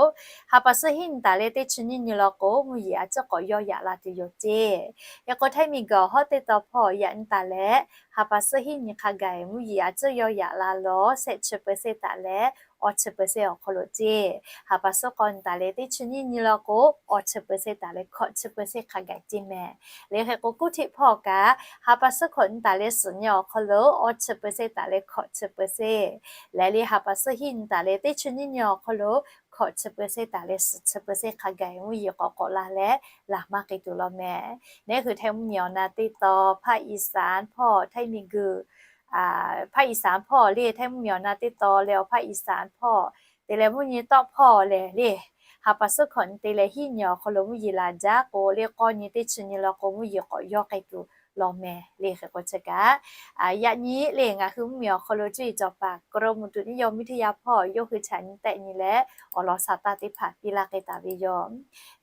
ha pa suhˉ hiˉ nyi taˍ leh teˇ chi nyiˇ nyi law k'o, mvuhˇ yeˬ a ciˉ k'awꞈ yawˇ yaꞈ la tuˬ yoˬ ceˇ. Yaꞈ k'o htaiˇ miˬguiˬ awˬ hawˉ teˇ taw hpawˇ yaꞈ nyi taˍ leh, ha pa suhˉ hiˉ nyi hk'a gaˬ mvuhˇ yeˬ a ciˉ yawˇ yaꞈ la law, shehˆ chi เปอร์เซ็นต์ taˍ leh awˇ chi เปอร์เซ็นต์ awˬ hk'aw lo ceˇ. Ha pa suhˉ k'awꞈ nyi taˍ leh teˇ chi nyiˇ nyi law k'o, awˇ chi เปอร์เซ็นต์ taˍ leh hkawꞈ chi เปอร์เซ็นต์ hk'a gaˬ ceˇ mehˍ. Le hk'e k'o, kuˉ htiˆ hpawˇ kaꞈ ha pa suhˉ hkawꞈ nyi taˍ leh suhˍ nyi awˬ hk'aw lo awˇ chi เปอร์เซ็นต์ taˍ leh hkawꞈ chi เปอร์เซ็นต์, leh le ha pa suhˉ hiˉ nyi taˍ leh teˇ chi nyiˇ nyi awˬ hk'aw lo hkawꞈ chi เปอร์เซ็นต์ taˍ leh suhˍ chi เปอร์เซ็นต์ hk'a gaˬ mvuhˇ yeˬ k'awꞈ k'awꞈ la leh, laˬ maˇ k'ai tuˬ law mehˍ. Neˇ hui htaiˇ mvuhˇ miˬ awˬ na teˇ taw, ภาคอีสาน hpawˇ htaiˇ miˬguiˬ ภาคอีสาน hpawˇ le htaiˇ mvuhˇ miˬ awˬ na teˇ taw leh awˬ ภาคอีสาน hpawˇ te leh mvuhˇ nyi tawˆ hpawˇ lehˬ le, ha pa suhˉ hkawꞈ nyi te leh hiˉ nyi awˬ hk'aw lo mvuhˇ yeˬ laˬ jaˇ k'o le, k'awˇ nyi teˇ chi nyi law k'o mvuhˇ yeˬ k'awꞈ yawˇ k'ai tuˬ law mehˍ. Le hk'e k'o chi kaꞈ, yaꞈ nyi le ngaˬ hui mvuhˇ miˬ awˬ hk'aw lo cuˇ yiˍ cawˬ paˍ กรมอุตุนิยมวิทยา hpawˇ yawˇ hui chaꞈ nyi tehˆ nyi leh awˬ lawn sa taˇ teˇ hpaˍ piˇ laˇ k'ai taˍ ve yoˬ.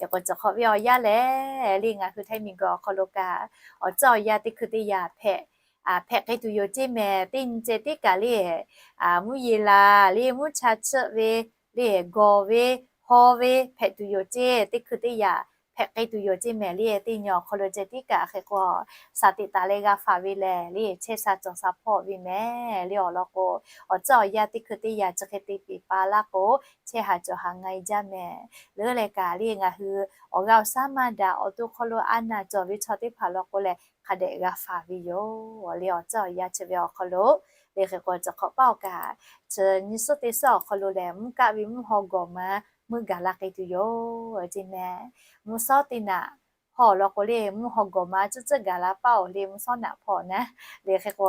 Yaꞈ k'o cawˬ hk'awꞈ ve awˬ yanˇ lehˬ le ngaˬ hui htaiˇ miˬguiˬ awˬ hk'aw lo kaꞈ awˬ tcuhˉ awˬ yanˇ teˇ hkui teˇ yanˇ hpehꞈ hpehꞈ k'ai tuˬ yoˬ ceˇ mehˍ. Teˇ nyi ceh tiˉ kaꞈ le, mvuhˇ yeˬ laˬ le mvuhˇ cha chiˆ ve le gawˬ ve haw ve hpehꞈ tuˬ yoˬ ceˇ. Teˇ hkui teˇ yanˇ hpehꞈ k'ai tuˬ yoˬ ceˇ mehˍ. Le teˇ nyi awˬ hk'aw lo ceh tiˉ kaꞈ hk'e k'o, shaˍ teꞈ taˍ leh g'a faˍ ve lehˬ le chehˇ sha cawˬ sha hpawˇ ve mehˍ. Le awˬ lawn k'o, awˬ tcuhˉ awˬ yanˇ teˇ hkui teˇ yanˇ chi hk'e te piˍ pa laˇ k'o, chehˇ ha cawˬ ha nga e jaˇ mehˍ. Le leh kaꞈ le ngaˬ hui awˬ g'aˇ awˬ shaˉ maˇ daꞈ awˬ to hk'aw lo a naˬ cawˬ ve chaw teˇ hpaˍ law k'o lehˬ hk'a dehꞈ g'a faˍ ve yoˬ. Le awˬ tcuhˉ awˬ yanˇ chi ve awˬ hk'aw lo le hk'e k'o cawˬ hk'awꞈ paˇ awˬ kaꞈ, chi nyi suhˉ teˇ suhˉ awˬ hk'aw lo lehˬ mvuhˇ kaˆ ve mvuhˇ haw gawˬ ma meuˇ gaˬ la k'ai tuˬ yoˬ ceˇ mehˍ. Mvuhˇ shawˉ teˇ naꞈ hpawˇ law k'o le mvuhˇ haw gawˬ ma tcuhˉ tcuhˉ gaˬ la paˇ awˬ le mvuhˇ shawˉ naꞈ hpawˇ naˉ. Le hk'e k'o,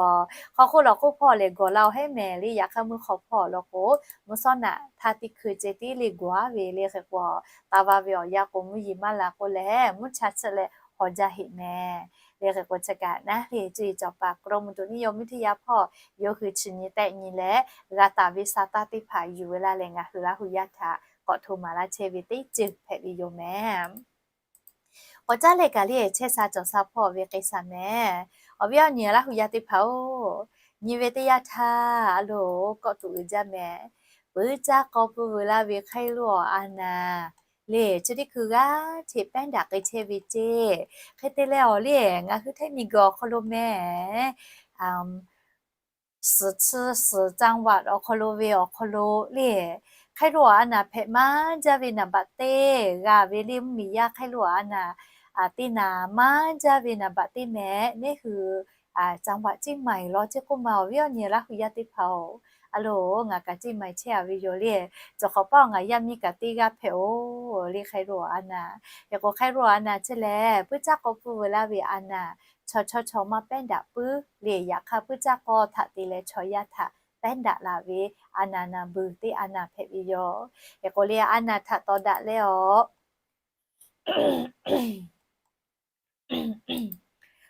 hk'aw hk'oˆ lawˬ hk'oˆ hpawˇ lehˬ gawˬ la awˬ heˉ mehˍ. Le yaꞈ hk'aˇ mvuhˇ hk'aw hpawˇ law k'o, mvuhˇ shawˉ naꞈ htaˇ teˇ hkui ceh tiˉ le gawˬ a ve le hk'e k'o, taˇ vaˇ ve awˬ yanˇ k'o mvuhˇ yeˬ maˇ la k'o lehˬ mvuhˇ cha chiˆ leh haw jaˇ heꞈ mehˍ. Le hk'e k'o chi kaꞈ naˉ le cuˇ yiˍ cawˬ paˍ กรมอุตุนิยมวิทยา hpawˇ yawˇ hui chi nyi tehˆ nyi leh g'a taˍ ve sa taˇ teˇ hpaˍ yuˬ ve laˇ leh ngaˬ hui Laˇ hu yaˇ htaꞈ k'awꞈ hto maˍ laˇ chehˇ ve teˇ ceuˬ hpehꞈ ve yoˬ mehˍ. K'awꞈ caˉ leh kaꞈ le chehˇ sha cawˬ sha hpawˇ ve k'ai shaˍ mehˍ. Awˬ viˉ awˬ nyi Laˇ hu yaˇ teˇ hpaˍ-oˬ, nyi ve teˇ yanˇ htaˇ a loˬ kawˆ tuˬ uiˍ jaˇ mehˍ. Peuˬ caˇ k'aw pui veuˬ laˇ ve hk'aˇ loˬ awˬ a naˍ le chi teˇ hkui g'aˇ hteꞈ pehˉ daꞈ k'ai chehˇ ve ceˇ. Hk'e te leh awˬ le ngaˬ hui htaiˇ miˬguiˬ awˬ hk'aw lo mehˍ, suhˍ chi suhˍ จังหวัด awˬ hk'aw lo ve awˬ hk'aw lo le hk'aˇ loˬ awˬ a naˍ hpehꞈ maˇ jaˇ ve naˍ baꞈ teˇ g'a ve le mvuhˇ miˬ yaˇ hk'aˇ loˬ awˬ a naˍ teˇ naˍ maˇ jaˇ ve naˍ baꞈ teˇ mehˍ. Neˇ hui จังหวัดเชียงใหม่ law ceˇ k'oˆ ma awˬ viˉ awˬ nyi Laˇ hu yaˇ teˇ hpaˍ-oˬ, a loˬ ngaˬ kaꞈ เชียงใหม่ chehˇ a ve yoˬ le. Cawˬ hk'awꞈ paˇ awˬ ngaˬ yaˇ miˇ kaꞈ teˇ g'aˇ hpehꞈ-oˬ le hk'aˇ loˬ awˬ a naˍ. Hk'e k'o hk'aˇ loˬ awˬ a naˍ chehˇ leh peuˬ caˇ k'aw pui veuˬ laˇ ve a naˍ chaw chaw chaw maˇ pehˉ daꞈ puiˉ le. Yaꞈ hk'aˇ peuˬ caˇ k'aw htaꞈ te leh chaw yaˇ htaꞈ pehˉ daꞈ la ve a naˍ naˍ beuˬ teˇ a naˍ hpehꞈ ve yoˬ. Hk'e k'o le a naˍ htaꞈ tawˍ daꞈ leh awˬ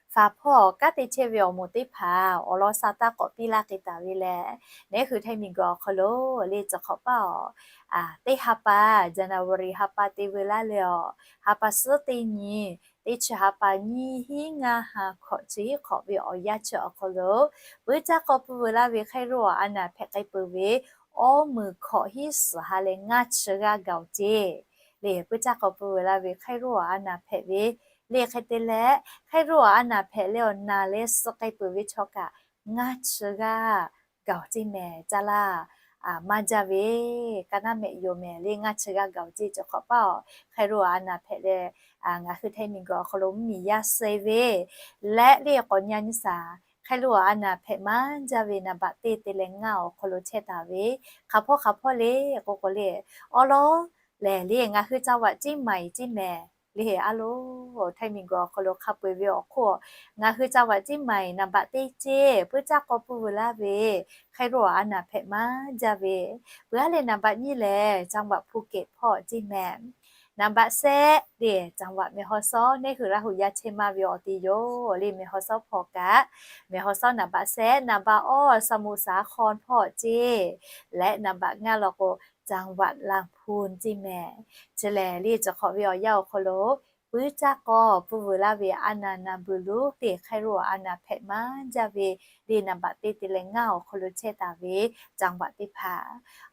faˍ hpawˇ kanˉ te chehˇ ve awˬ moˍ teˇ hpaˍ awˬ lawn sa taˇ k'awꞈ piˇ laˇ k'ai taˍ ve lehˬ, neˇ hui htaiˇ miˬguiˬ awˬ hk'aw lo le cawˬ hk'awꞈ paˇ awˬ teˇ ha pa, January ha pa te veuˬ laˇ leh awˬ ha pa suhˉ teˇ nyi, teˇ chi ha pa nyiˇ hinˉ ngaˇ ha hkawꞈ chi hiˉ hk'awꞈ ve awˬ yanˇ chi awˬ hk'aw lo peuˬ caˇ k'aw pui veuˬ laˇ ve hk'aˇ loˬ awˬ a naˍ hpehꞈ k'ai peuˬ ve awˇ meunˍ hkawꞈ hiˉ suhˍ ha leh ngaˇ chi g'aˇ gaˬ-oˬ ceˇ. Le peuˬ caˇ k'aw pui veuˬ laˇ ve hk'aˇ loˬ awˬ a naˍ hpehꞈ ve le hk'e te leh hk'aˇ loˬ awˬ a naˍ hpehꞈ leh awˬ naˍ leh suh k'ai peuˬ ve chaw kaꞈ ngaˇ chi g'aˇ gaˬ-oˬ ceˇ mehˍ. Caˇ laˇ maˇ jaˇ ve ka naˉ mehꞈ yoˬ mehˍ. Le ngaˇ chi g'aˇ gaˬ-oˬ ceˇ cawˬ hk'awꞈ paˇ awˬ hk'aˇ loˬ awˬ a naˍ hpehꞈ leh ngaˬ hui htaiˇ miˬguiˬ awˬ hk'aw lo mvuhˇ miˬ yaˇ suh ve leh le k'awꞈ nyi nyi shaˍ hk'aˇ loˬ awˬ a naˍ hpehꞈ maˇ jaˇ ve naˍ baꞈ teˇ te leh ngaˇ awˬ hk'aw lo chehˇ taˍ ve hk'a hpawˇ hk'a hpawˇ le k'o k'o le awˬ lawn lehˬ le ngaˬ hui จังหวัดเชียงใหม่ ceˇ mehˍ. Le a loˬ htaiˇ miˬguiˬ awˬ hk'aw lo hk'a peu-eˬ ve awˬ hk'oˆ ngaˬ hui จังหวัดเชียงใหม่ naˍ baꞈ teˇ ceˇ peuˬ caˇ k'aw pui veuˬ laˇ ve hk'aˇ loˬ awˬ a naˍ hpehꞈ maˇ jaˇ ve peuˬ aˉ leh naˍ baꞈ nyiˇ lehˬ จังหวัดภูเก็ต hpawˇ ceˇ mehˍ. Naˍ baꞈ shehˆ le, จังหวัดแม่ฮ่องสอน neˇ hui Laˇ huˍ yaˇ chehˇ maˇ ve awˬ ti yoˬ le. แม่ฮ่องสอน hpawˇ kaꞈ, แม่ฮ่องสอน naˍ baꞈ shehˆ, naˍ baꞈ awˇ สมุทรสาคร hpawˇ ceˇ, leh naˍ baꞈ ngaˇ law k'o จังหวัดลำพูน ceˇ mehˍ. Chi lehˬ le, chi hk'awꞈ ve awˬ yanˇ awˬ hk'aw lo puiˉ caˇ k'aw pfuhˇ vuiˬ laˇ ve a naˍ naˍ buiˬ luˉ le, hk'e ro a naˍ hpehꞈ maˇ jaˇ ve le, naˍ baꞈ teˇ te leh ngaˇ awˬ hk'aw lo chehˇ taˍ ve จังหวัด teˇ hpaˍ.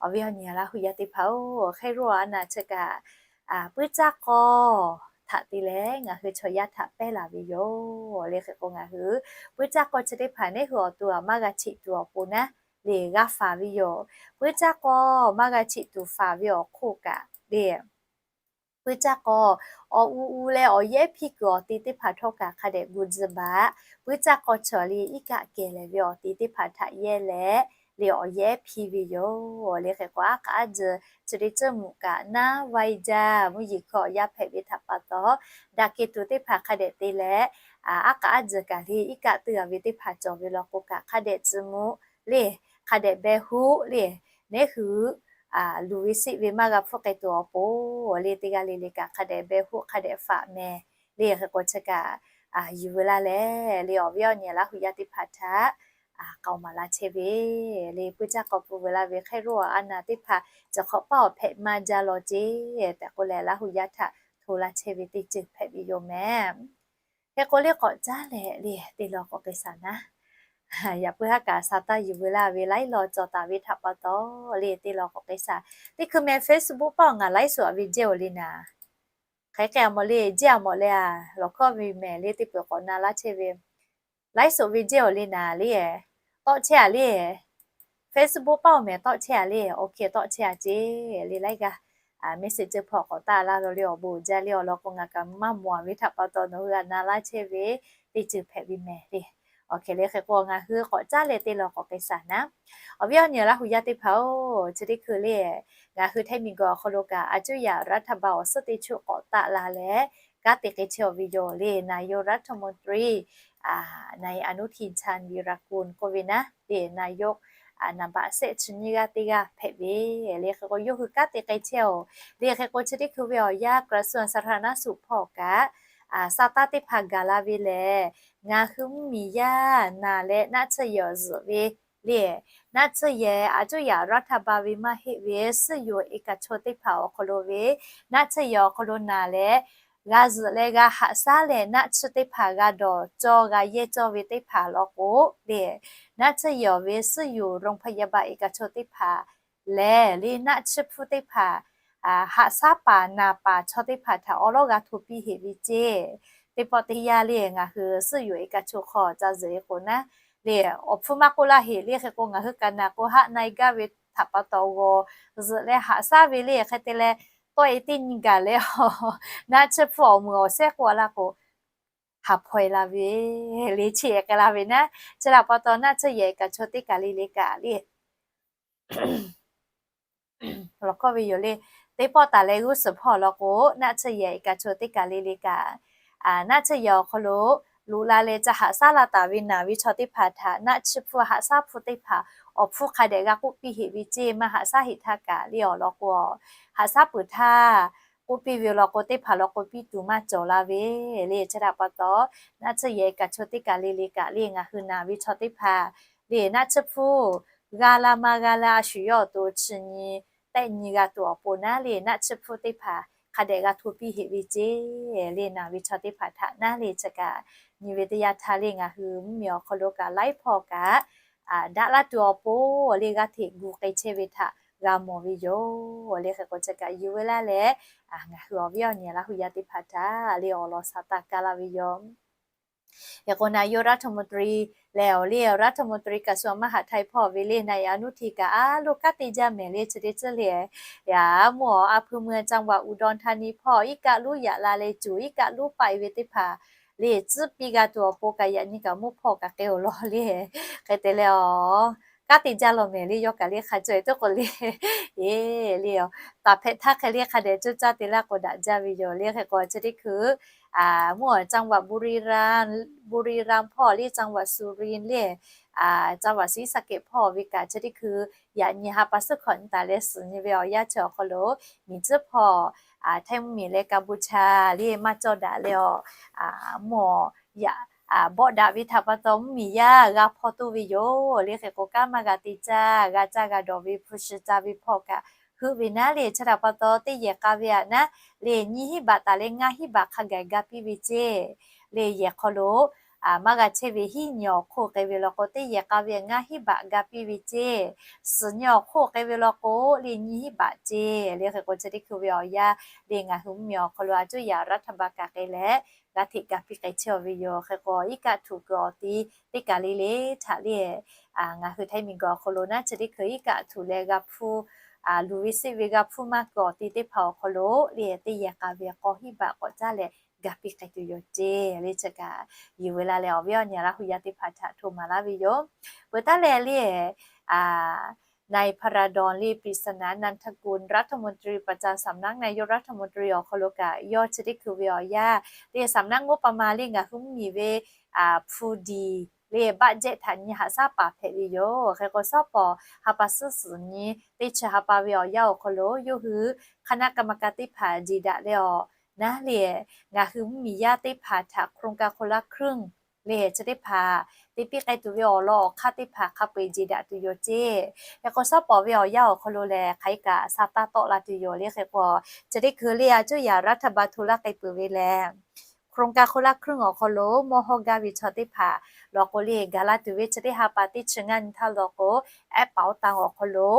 Awˬ viˉ awˬ nyi Laˇ huˍ yaˇ teˇ hpaˍ-oˬ, hk'e ro a naˍ chi kaꞈ puiˉ caˇ k'aw htaꞈ te leh ngaˬ hui chaw yaˇ htaꞈ pehˇ laˬ ve yoˬ le. Hk'e k'o ngaˬ hui puiˉ caˇ k'aw chi teˇ hpaˍ neˇ hui awˬ to a maˇ g'a cheꞈ tuˬ awˬ pon naˉ le g'a faˍ ve yoˬ. Puiˉ caˇ k'aw maˇ g'a cheꞈ tuˬ faˍ ve awˬ hk'oˆ kaꞈ le, puiˉ caˇ k'aw awˬ u u leh awˬ yehˉ hpiˇ kuiˬ awˬ te teˇ hpaˍ htawˇ kaꞈ hk'a dehꞈ gu tzuhˇ baꞈ. Puiˉ caˇ k'aw chaw le iˉ kaˆ kehˬ lehˬ ve awˬ te teˇ hpaˍ htaꞈ yehˇ leh le awˬ yehˉ hpiˇ ve yoˬ le. Hk'e k'o aˉ k'aˉ tzuhˬ chi teˇ ceuˬ mvuhꞈ kaꞈ naˉ vaiˇ jaˇ mvuhˇ yeˬ hkui awˬ yanˇ hpehꞈ ve htaꞈ pa taw, daꞈ kehˬ tuˬ teˇ hpaˍ hk'a dehꞈ te leh, aˉ k'aˉ tzuhˬ kaꞈ le iˉ kaˆ teuˇ a ve teˇ hpaˍ cawˬ ve law k'o kaꞈ hk'a dehꞈ tcuh mvuh le, hk'a dehꞈ beh hoˆ le, neˇ hui luˬ ve seˆ ve maˇ g'a hpfuhˇ k'ai tuˬ awˬ pon le, teˇ g'aˇ le le kaꞈ hk'a dehꞈ beh hoˆ hk'a dehꞈ faꞈ mehˍ le. Hk'e k'o chi kaꞈ yuˬ veu laˇ leh le, awˬ viˉ awˬ nyi Laˇ huˍ yaˇ teˇ hpaˍ htaꞈ k'aoˍ maˍ laˇ chehˇ ve le. Puiˉ caˇ k'aw pfuhˇ vuiˬ laˇ ve hk'e ro a naˍ teˇ hpaˍ chi hk'awꞈ paˇ awˬ hpehꞈ maˇ jaˇ law ceˇ tehꞈ k'oˆ leh Laˇ huˍ yaˇ htaꞈ hto laˇ chehˇ ve teˇ ceuˬ hpehꞈ ve yoˬ mehˍ. Hk'e k'o le k'awꞈ caˉ leh le, teˇ law k'awꞈ k'ai shaˍ naˉ. Yaꞈ puiˉ haˉ kaꞈ sa taˇ yuˬ veu laˇ ve laiˉ law cawˬ taˍ ve htaꞈ pa taw le, teˇ law k'awꞈ k'ai shaˍ. Teˇ hkui meh Facebook paˇ awˬ ngaˬ laiˉ suhˍ a ve jehˇ awˬ le naˍ. Hk'e k'ai a mawˬ le, jehˇ a mawˬ leh a, lawˬ hkawˇ ve mehˍ le, teˇ peuˬ k'awꞈ na laˇ chehˇ ve, laiˉ suhˍ ve jehˇ awˬ le naˍ le, tawˆ chehˇ a le. Facebook paˇ awˬ mehˍ tawˆ chehˇ a le, OK tawˆ chehˇ a ceˇ le. Laiˉ g'aˇ message hpawˇ k'awꞈ taˆ laˇ law le, awˬ bon jaˇ le. Awˬ lawn k'o ngaˬ kaꞈ maˇ mawˬ a ve htaꞈ pa taw nawˬ hui a na laˇ chehˇ ve teˇ ceuˬ hpehꞈ ve mehˍ le. Awˬ hk'e le hk'e k'o ngaˬ hui k'awꞈ caˉ leh teˇ law k'awꞈ k'ai shaˍ naˉ. Awˬ viˉ awˬ nyi Laˇ huˍ yaˇ teˇ hpaˍ-oˬ, chi teˇ hkui le, ngaˬ hui ไทย miˬguiˬ awˬ hk'aw lo kaꞈ a cuˇ yaꞈ รัฐบาล awˬ suhˉ teˇ chuˆ k'awꞈ taˆ la leh kanˉ te k'ai chehˇ awˬ ve yoˬ le. นายกรัฐมนตรี นายอนุทิน ชาญวีรกูล k'oˆ ve naˉ le, นายก naˍ baꞈ shehˆ chi nyiˇ g'aˇ teˇ g'aˇ hpehꞈ ve le. Hk'e k'o yawˇ hui kanˉ te k'ai chehˇ-oˬ le. Hk'e k'o chi teˇ hkui ve awˬ yanˇ กระทรวงสาธารณสุข hpawˇ kaꞈ sa taˇ teˇ hpaˍ gaˬ la ve lehˬ, ngaˬ hui mvuhˇmiˬ yaˇ naˍ leh naˆ tsuhˇ yehˬ awˬ zuhꞈ ve le, naˆ tsuhˇ yehˬ a cuˇ yaꞈ รัฐบาล ve maˇ heˆ ve suhˉ yoˬ เอกชน teˇ hpaˍ awˬ hk'aw lo ve naˆ tsuhˇ yehˬ awˬ hk'aw lo naˍ leh g'a zuhꞈ leh g'a haꞈ shaˉ leh naˆ tsuhˇ teˇ hpaˍ g'a dawˬ cawˇ g'a yehˇ cawˇ ve teˇ hpaˍ law k'o le, naˆ tsuhˇ yehˬ awˬ ve suhˉ yoˬ โรงพยาบาล เอกชน teˇ hpaˍ lehˬ le, naˆ tsuhˇ hpfuhˇ teˇ hpaˍ haꞈ shaˉ paˍ naˍ paˍ chaw teˇ hpaˍ htaꞈ awˉ lawˉ g'a hto piˇ heꞈ ve ceˇ. Teˇ pawˆ teˇ yanˇ le ngaˬ hui suhˉ yoˬ เอกชน hk'aw ca zuhꞈ e k'o naˉ le, awˬ hpfuhˇ maˇ k'oˆ laˇ heꞈ le. Hk'e k'o ngaˬ hui kaꞈ naˬ k'o haˆ na e gaˇ ve htaꞈ pa taw g'aw zuhꞈ leh haꞈ shaˉ ve le. Hk'e te leh tawˆ e teˇ nyi gaˬ leh naˆ tsuhˇ hpfuhˇ awˬ meuˍ awˬ shehˉ k'oˆ a laˇ k'o, haˍ hpaw e la ve le, cheˇ e k'ai la ve naˉ. Chi htaꞈ pa taw naˆ tsuhˇ yehˬ เอกชน teˇ kaˬ le le kaꞈ le lawˬ hkawˇ ve yoˬ le. Teˇ pawˆ taˍ leh g'uˇ suhˍ hpawˇ law k'o, naˆ tsuhˇ yehˬ เอกชน teˇ kaˬ le le kaꞈ, naˆ tsuhˇ yehˬ awˬ hk'aw lo loꞈ la leh ca haꞈ shaˉ la taˍ ve naˬ ve chaw teˇ hpaˍ htaꞈ naˆ tsuhˇ hpfuhˇ haꞈ shaˉ hpfuhˇ teˇ hpaˍ awˬ hpfuhˇ hk'a dehꞈ g'a k'oˆ piˇ heꞈ ve ceˇ. Maˇ haꞈ shaˉ heꞈ htaˇ kaꞈ le awˬ lawn k'o, haꞈ shaˉ peuˬ htaˇ k'oˆ piˇ ve law k'o teˇ hpaˍ law k'o piˇ tuˬ maˇ cawˬ la ve le. Chi htaꞈ pa taw naˆ tsuhˇ yehˬ เอกชน teˇ kaˬ le le kaꞈ le ngaˬ hui naˬ ve chaw teˇ hpaˍ le naˆ tsuhˇ hpfuhˇ g'a la maˇ g'a la a shu yawˇ awˬ to chi nyi tehˆ nyi g'a tuˬ awˬ pon naˉ le, naˆ tsuhˇ hpfuhˇ teˇ hpaˍ hk'a dehꞈ g'a hto piˇ heꞈ ve ceˇ le. Naˬ ve chaw teˇ hpaˍ htaꞈ naˉ le chi kaꞈ nyi ve teˇ yanˇ htaˇ le ngaˬ hui mvuhˇmiˬ awˬ hk'aw lo kaꞈ laiˉ hpawˇ kaꞈ daꞈ laˇ tuˬ awˬ pon le g'aˇ hteꞈ gu k'ai chehˇ ve htaꞈ g'a mawˬ ve yoˬ le. Hk'e k'o chi kaꞈ yuˬ veu laˇ leh ngaˬ hui awˬ viˉ awˬ nyi Laˇ huˍ yaˇ teˇ hpaˍ htaꞈ le awˬ lawn sa taˇ kaˇ laˇ ve yoˬ. Hk'e k'o naˬ yoˬ รัฐมนตรี lehˬ awˬ le รัฐมนตรี กระทรวงมหาดไทย hpawˇ ve le naˬ e a nuˇ hti kaꞈ a loˇ kanˉ te jaˇ mehˍ le. Chi teˇ ceuˬ le, yaꞈ mvuhˇ awˬ a hpu mvuhˇ จังหวัดอุดรธานี hpawˇ iˉ kaˆ luˉ yaꞈ la leh cuˬ iˉ kaˆ luˉ paˆ e ve teˇ hpaˍ le tcuhˉ piˇ g'a tuˬ awˬ pon kaꞈ yaꞈ nyi kaꞈ mvuhˇ hpawˇ kaꞈ k'ai awˬ lawn le. Hk'e te leh awˬ kanˉ te jaˇ law mehˍ le, yawˇ kaꞈ le hk'a caweh tuˬ k'o le, e le, taˍ hpehꞈ htaˇ hk'e le hk'a dehꞈ cuˇ caˇ te laˇ k'o daꞈ jaˇ ve yoˬ le. Hk'e k'o chi teˇ hkui mvuhˇ จังหวัดบุรีรัมย์ บุรีรัมย์ hpawˇ le จังหวัดสุรินทร์ le จังหวัดศรีสะเกษ hpawˇ ve kaꞈ chi teˇ hkui yaꞈ nyi ha pa suhˉ hkawꞈ nyi taˍ leh suhˍ nyi ve awˬ yanˇ chi awˬ hk'aw lo miˬ tcuhˉ hpawˇ Htaiˇ mvuhˇmiˬ leh Kaˇbuˇchaˇ le maˇ cawˇ daꞈ leh awˬ, mvuhˇ yaꞈ bawˆ daꞈ ve htaꞈ pa taw mvuhˇmiˬ yaˇ g'a hpaw toˇ ve yoˬ. Le hk'e k'o, kanˉ maˇ g'a te caˇ, g'a caˇ g'a dawˬ ve hpu shi ca ve hpawˇ kaꞈ heuˆ ve naˉ le. Chi htaꞈ pa taw teˇ yehˬ k'a ve aꞈ naˉ le, nyiˇ hinˉ baꞈ taˍ leh ngaˇ hinˉ baꞈ hk'a gaˬ ga piˇ ve ceˇ. Le yehˬ hk'aw lo maˇ g'a chehˇ ve hiˉ nyi awˬ hk'oˆ k'ai ve law k'o, teˇ yehˬ k'a ve ngaˇ hinˉ baꞈ ga piˇ ve ceˇ. Suhˍ nyi awˬ hk'oˆ k'ai ve law k'o, le nyiˇ hinˉ baꞈ ceˇ. Le hk'e k'o, chi teˇ hkui ve awˬ yanˇ le ngaˬ hui mvuhˇmiˬ awˬ hk'aw lo a cuˇ yaꞈ รัฐบาล kaꞈ k'ai leh g'a hteꞈ ga piˇ k'ai chehˇ ve yoˬ. Hk'e k'o, iˉ kaˆ htuꞈ kuiˬ awˬ ti teˇ kaˬ le le htaꞈ le ngaˬ hui Htaiˇ miˬguiˬ awˬ hk'aw lo naˉ, chi teˇ hkui iˉ kaˆ htuꞈ leh g'a hpuˇ, luˬ ve seˆ ve g'a hpuˇ maˇ kuiˬ awˬ ti teˇ hpaˍ awˬ hk'aw lo le teˇ yehˬ k'a ve k'awˇ hinˉ baꞈ k'awꞈ caˇ leh ga piˇ k'ai tuˬ yoˬ ceˇ. Le chi kaꞈ yuˬ ve la leh awˬ viˉ awˬ nyi Laˇ hu yaˇ teˇ hpaˍ htaꞈ hto maˍ laˇ ve yoˬ. Peuˬ taˉ leh le นายพระดอน เล่ห์ปริศนา นันทกุล รัฐมนตรีประจำสำนักนายกรัฐมนตรี awˬ hk'aw lo kaꞈ yawˇ chi teˇ hkui ve awˬ yanˇ le สำนักงบประมาณ le ngaˬ hui mvuhˇmiˬ ve hpu diˍ le budget htaꞈ nyi haꞈ shaˉ paˍ hpehꞈ ve yoˬ. Hk'e k'o, shawˉ pawˍ ha pa suhˉ suhˍ nyi teˇ chi ha pa ve awˬ yanˇ awˬ hk'aw lo yawˇ hui คณะกรรมการ teˇ hpaˍ jeˬ daꞈ leh awˬ naˉ le ngaˬ hui mvuhˇmiˬ yaˇ teˇ hpaˍ htaꞈ โครงการคนละครึ่ง le chi teˇ hpaˍ te piˇ k'ai tuˬ ve awˬ lawn awˬ hk'aˇ teˇ hpaˍ hk'a peu-eˬ jeˬ daꞈ tuˬ yoˬ ceˇ. Hk'e k'o, shawˉ pawˍ ve awˬ yanˇ awˬ hk'aw lo lehˬ hk'aˬ hk'e kaꞈ sa taˇ tawˆ la tuˬ yoˬ. Le hk'e k'o, chi teˇ hkui le a cuˇ yaꞈ รัฐบาล hto laˇ k'ai peuˬ ve lehˬ โครงการคนละครึ่ง awˬ hk'aw lo mawˇ hawˇ gaˇ ve chaw teˇ hpaˍ law k'o le gaˬ la tuˬ ve chi teˇ ha pa teˇ chi ngaˇ nyi htaˇ law k'o, ehˉ paoˍ tanˇ awˬ hk'aw lo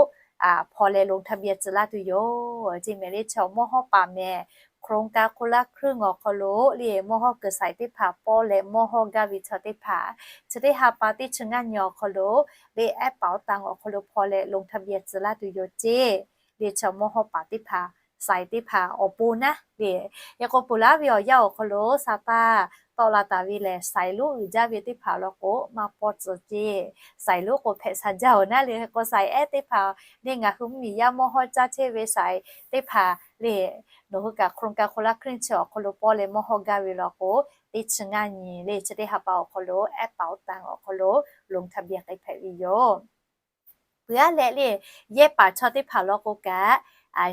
hpaw leh ลงทะเบียน tcuh laˇ tuˬ yoˬ ceˇ mehˍ le. Chaw mawˇ hawˇ paˍ mehˍ โครงการคนละครึ่ง awˬ hk'aw lo le mawˇ hawˇ kuiˬ saiˍ teˇ hpaˍ pawˇ leh mawˇ hawˇ gaˇ ve chaw teˇ hpaˍ chi teˇ ha pa teˇ chi ngaˇ nyi awˬ hk'aw lo le ehˉ paoˍ tanˇ awˬ hk'aw lo hpaw leh ลงทะเบียน tcuh laˇ tuˬ yoˬ ceˇ. Le chaw mawˇ hawˇ paˍ teˇ hpaˍ saiˍ teˇ hpaˍ awˬ pon naˉ le, hk'e k'o peuˬ laˇ ve awˬ yanˇ awˬ hk'aw lo sa taˇ tawˆ la taˍ ve lehˬ, saiˍ lonˉ uiˍ jaˇ ve teˇ hpaˍ law k'o maˇ pawˇ tcuh ceˇ. Saiˍ lonˉ k'o hpehꞈ sha jaˇ-oˬ naˉ le. Hk'e k'o, saiˍ ehˉ teˇ hpaˍ le ngaˬ hui mvuhˇmiˬ yaˇ mawˇ hawˇ caˇ chehˇ ve saiˍ teˇ hpaˍ le nawˬ hui kaꞈ โครงการคนละครึ่ง chi awˬ hk'aw lo pawˇ leh mawˇ hawˇ gaˇ ve law k'o, teˇ chi ngaˇ nyi le chi teˇ ha pa awˬ hk'aw lo ehˉ paoˍ tanˇ awˬ hk'aw lo ลงทะเบียน k'ai hpehꞈ ve yoˬ. Peuˬ aˉ leh le yehˇ paˍ chaw teˇ hpaˍ law k'o kaꞈ,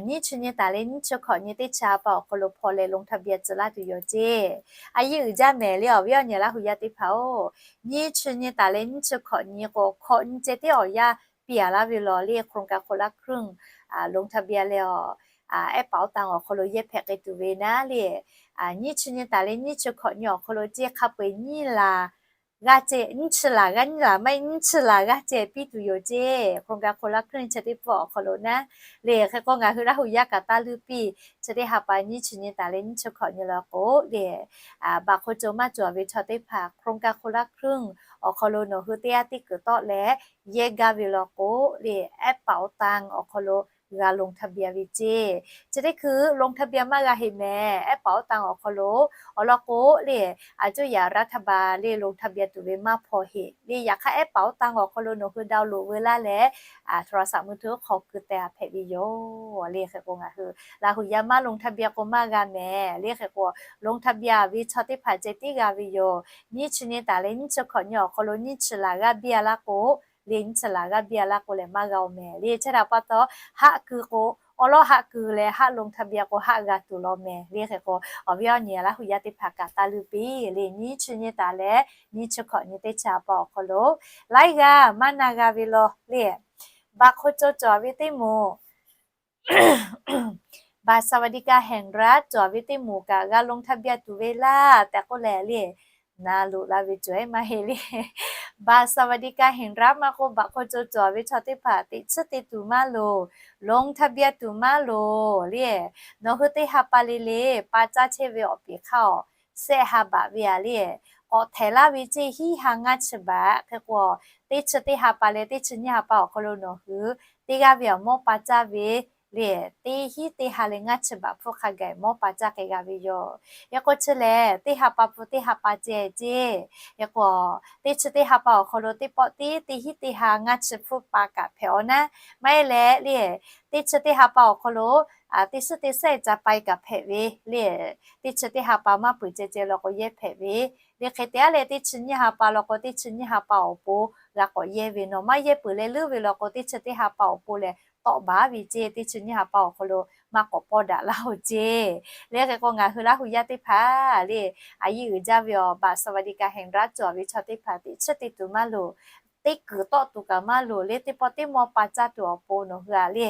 nyiˇ chi nyi taˍ leh nyiˇ chi hkawꞈ nyi teˇ chi ha pa awˬ hk'aw lo hpaw leh ลงทะเบียน tcuh laˇ tuˬ yoˬ ceˇ. A yehˇ uiˍ jaˇ mehˍ le awˬ viˉ awˬ nyi Laˇ hu yaˇ teˇ hpaˍ-oˬ, nyiˇ chi nyi taˍ leh nyiˇ chi hkawꞈ nyi k'o hkawꞈ nyi ceh tiˉ awˬ yanˇ piˇ-a laˇ ve law le โครงการคนละครึ่ง ลงทะเบียน leh awˬ ehˉ paoˍ tanˇ awˬ hk'aw lo yehˇ hpehꞈ k'ai tuˬ ve naˉ le, nyiˇ chi nyi taˍ leh nyiˇ chi hkawꞈ nyi awˬ hk'aw lo ceˇ hk'a peu-eˬ nyiˇ laˬ g'aˇ ceh, nyiˇ chi laˬ g'aˇ, nyiˇ laˬ maˇ heˆ, nyiˇ chi laˬ g'aˇ ceh piˇ tuˬ yoˬ ceˇ. โครงการคนละครึ่ง chi teˇ pawˆ awˬ hk'aw lo naˉ le hk'e k'o ngaˬ hui Laˇ hu yaˇ kaꞈ taˇ leuˇ piˇ. Chi teˇ ha pa nyiˇ chi nyi taˍ leh nyiˇ chi hkawꞈ nyi law k'o le, baꞈ hk'aw co maˇ cawˬ ve chaw teˇ hpaˍ โครงการคนละครึ่ง awˬ hk'aw lo nawˬ hui teˇ g'aˇ teˇ kuiˬ tawˆ leh yehˇ gaˇ ve law k'o le ehˉ paoˍ tanˇ awˬ hk'aw lo g'a ลงทะเบียน ve ceˇ. Chi teˇ hkui ลงทะเบียน maˇ g'a heˆ mehˍ. Ehˉ paoˍ tanˇ awˬ hk'aw lo awˬ lawn k'o le a cuˇ yaꞈ รัฐบาล le ลงทะเบียน tuˬ ve maˇ hpaw heˆ le. Yaꞈ hk'aˇ ehˉ paoˍ tanˇ awˬ hk'aw lo nawˬ hui ดาวน์โหลด veu laˇ leh โทรศัพท์มือถือ hk'aw keu teh-a hpehꞈ ve yoˬ le. Hk'e k'o ngaˬ hui Laˇ hu yaˇ maˇ ลงทะเบียน k'o maˇ g'a mehˍ le. Hk'e k'o ลงทะเบียน ve chaw teˇ hpaˍ ceh tiˉ g'a ve yoˬ. Nyiˇ chi nyi taˍ leh nyiˇ chi hkawꞈ nyi awˬ hk'aw lo nyiˇ chi laˬ g'aˇ biˇ-a laˇ k'o le, nyiˇ chi laˬ g'aˇ biˇ-a laˇ k'o lehˬ maˇ g'a-oˬ mehˍ le. Chi htaꞈ pa taw haˆ keu k'o awˬ lawn haˆ keu leh haˆ ลงทะเบียน k'o haˆ g'a tuˬ law mehˍ le. Hk'e k'o awˬ viˉ awˬ nyi Laˇ hu yaˇ teˇ hpaˍ kaꞈ taˇ leuˇ piˇ le. Nyiˇ chi nyi taˍ leh nyiˇ chi hkawꞈ nyi teˇ chi ha pa awˬ hk'aw lo laiˉ g'aˇ maˇ na g'a ve law le, baꞈ hk'aw co cawˬ ve teˇ moˍ บัตรสวัสดิการแห่งรัฐ cawˬ ve teˇ moˍ kaꞈ g'a ลงทะเบียน tuˬ ve laˇ tehꞈ k'oˆ leh le, na loꞈ la ve cawˬ-e maˇ heˆ le. บัตรสวัสดิการแห่งรัฐ maˇ k'o baꞈ hk'aw co cawˬ ve chaw teˇ hpaˍ teꞈ chiˉ te tuˬ maˇ loˍ, ลงทะเบียน tuˬ maˇ loˍ le. Nawˬ hui teˇ ha pa le le pa caˇ chehˇ ve awˬ peˍ hk'aˇ awˬ sehˆ ha baꞈ ve-a le, k'awꞈ htehˍ laˇ ve ceˇ hiˉ ha ngaˇ chi baꞈ. Hk'e k'o teˇ chi teˇ ha pa leh teˇ chi nyiˇ ha pa awˬ hk'aw lo nawˬ hui teˇ g'aˇ ve awˬ mawˇ pa caˇ ve le, teˇ hiˉ teˇ ha leh ngaˇ chi baꞈ hpfuhˇ hk'a gaˬ mawˇ pa caˇ k'ai g'a ve yoˬ. Hk'e k'o chi lehˬ teˇ ha pa hpu teˇ ha pa ceh ceˇ. Hk'e k'o teˇ chi teˇ ha pa awˬ hk'aw lo teˇ pawˆ tiˉ teˇ hiˉ teˇ ha ngaˇ chi hpfuhˇ pa kaꞈ hpehꞈ-aw naˉ, maˇ heˆ leh le teˇ chi teˇ ha pa awˬ hk'aw lo teˇ suhˉ teˇ suhˉ ca pai kaꞈ hpehꞈ ve le. Teˇ chi teˇ ha pa maˇ peuˬ ceh ceh law k'o yehˇ hpehꞈ ve le. Hk'e te aˉ leh teˇ chi nyiˇ ha pa law k'o teˇ chi nyiˇ ha pa awˬ pon g'a k'awꞈ yehˇ ve, nawˬ maˇ yehˇ peuˬ leh leuˉ ve law k'o teˇ chi teˇ ha pa awˬ pon lehˬ tawˆ baˬ ve ceˇ. Teˇ chi nyiˇ ha pa awˬ hk'aw lo maˇ k'awꞈ pawˇ daꞈ laˇ-oˬ ceˇ. Le hk'e k'o ngaˬ hui Laˇ hu yaˇ teˇ hpaˍ le, a yiˇ uiˍ jaˇ ve awˬ บัตรสวัสดิการแห่งรัฐ cawˬ ve chaw teˇ hpaˍ teꞈ chiˉ teˇ tuˬ maˇ loˍ, teˇ kuiˬ tawˆ tuˬ kaꞈ maˇ loˍ le, teˇ pawˆ teˇ mawˇ pa caˇ tuˬ awˬ pon nawˬ hui-a le,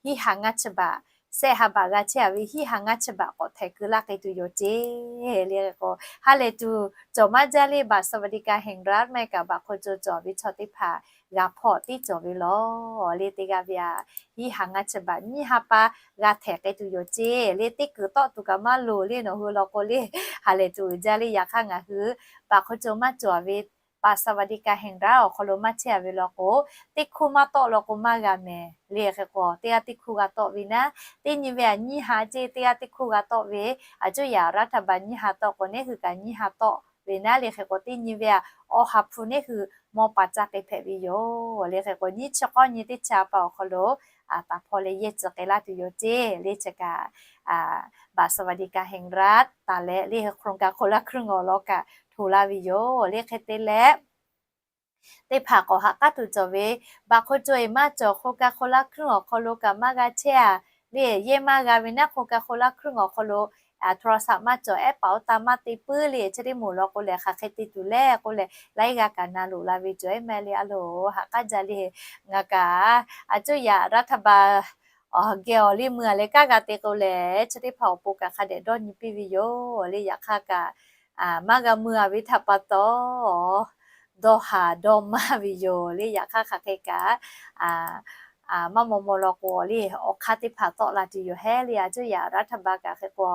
hiˉ ha ngaˇ chi บาท, sehˆ ha บาท g'a chehˇ-a ve hiˉ ha ngaˇ chi บาท k'awꞈ htehꞈ keu laˇ k'ai tuˬ yoˬ ceˇ. Le hk'e k'o ha lehˬ tuˬ cawˬ maˇ jaˇ le, บัตรสวัสดิการแห่งรัฐ maˇ heˆ kaꞈ บัตรคนจน cawˬ ve chaw teˇ hpaˍ g'a hpawˇ tiˉ cawˬ ve lawˬ. Le teˇ g'aˇ ve-a, hiˉ ha ngaˇ chi บาท, nyiˇ ha pa g'a htehꞈ k'ai tuˬ yoˬ ceˇ. Le teˇ kuiˬ tawˆ tuˬ kaꞈ maˇ loˍ le, nawˬ hui law k'o le ha lehˬ tuˬ uiˍ jaˇ le. Yaꞈ hk'aˇ ngaˬ hui บัตรคนจน maˇ cawˬ-a ve บัตรสวัสดิการแห่งรัฐ awˬ hk'aw lo maˇ chehˇ-a ve law k'o, teˇ hkuˇ maˇ tawˆ law k'o maˇ g'a mehˍ. Le hk'e k'o teˇ g'aˇ teˇ hkuˇ g'a tawˆ ve naˉ, teˇ nyi ve-a nyiˇ ha ceˇ, teˇ g'aˇ teˇ hkuˇ g'a tawˆ ve, a cuˇ yaꞈ รัฐบาล nyiˇ ha tawˆ k'o, neˉ hui kaꞈ nyiˇ ha tawˆ ve naˉ. Le hk'e k'o teˇ nyi ve-a, awˬ ha hpu neˉ hui mawˇ pa caˇ k'ai hpehꞈ ve yoˬ. Le hk'e k'o nyiˇ chi k'awˇ nyi teˇ chi ha pa awˬ hk'aw lo taˍ hpawˇ leh yehˇ tcuh k'ai laˇ tuˬ yoˬ ceˇ. Le chi kaꞈ บัตรสวัสดิการแห่งรัฐ taˍ leh le โครงการคนละครึ่ง awˬ lawn kaꞈ hto laˇ ve yoˬ. Le hk'e te leh teˇ hpaˍ k'awꞈ haꞈ k'aˉ tuˬ cawˬ ve, บัตรคนจน maˇ cawˬ, โครงการคนละครึ่ง awˬ hk'aw lo kaꞈ maˇ g'a chehˇ-a. Le yehˇ maˇ g'a ve naˉ, โครงการคนละครึ่ง awˬ hk'aw lo โทรศัพท์ maˇ cawˬ, แอปเป๋าตัง maˇ te puiˉ le. Chi teˇ moˍ law k'o lehˬ hk'aˬ hk'e te tuˬ le k'oˆ leh laiˉ g'aˇ kaꞈ na loꞈ la ve cawˬ-e mehˍ le. A loˍ haꞈ k'aˉ jaˇ le, ngaˬ kaꞈ a cuˇ yaꞈ รัฐบาล awˬ geh awˬ liˇ mui-a leh kanˉ g'a te k'o lehˬ, chi teˇ hpaˍ awˬ pon kaꞈ hk'a dehꞈ dawˇ nyi piˇ ve yoˬ. Le yaꞈ hk'aˇ kaꞈ maˇ g'a mui-a ve htaꞈ pa taw dawˇ haˍ dawˇ maˇ ve yoˬ. Le yaꞈ hk'aˇ hk'aˬ hk'e kaꞈ maˇ maw maw law k'o le awˬ hk'aˇ teˇ hpaˍ tawˆ la tuˬ yoˬ hehˉ le. A cuˇ yaꞈ รัฐบาล kaꞈ hk'e k'o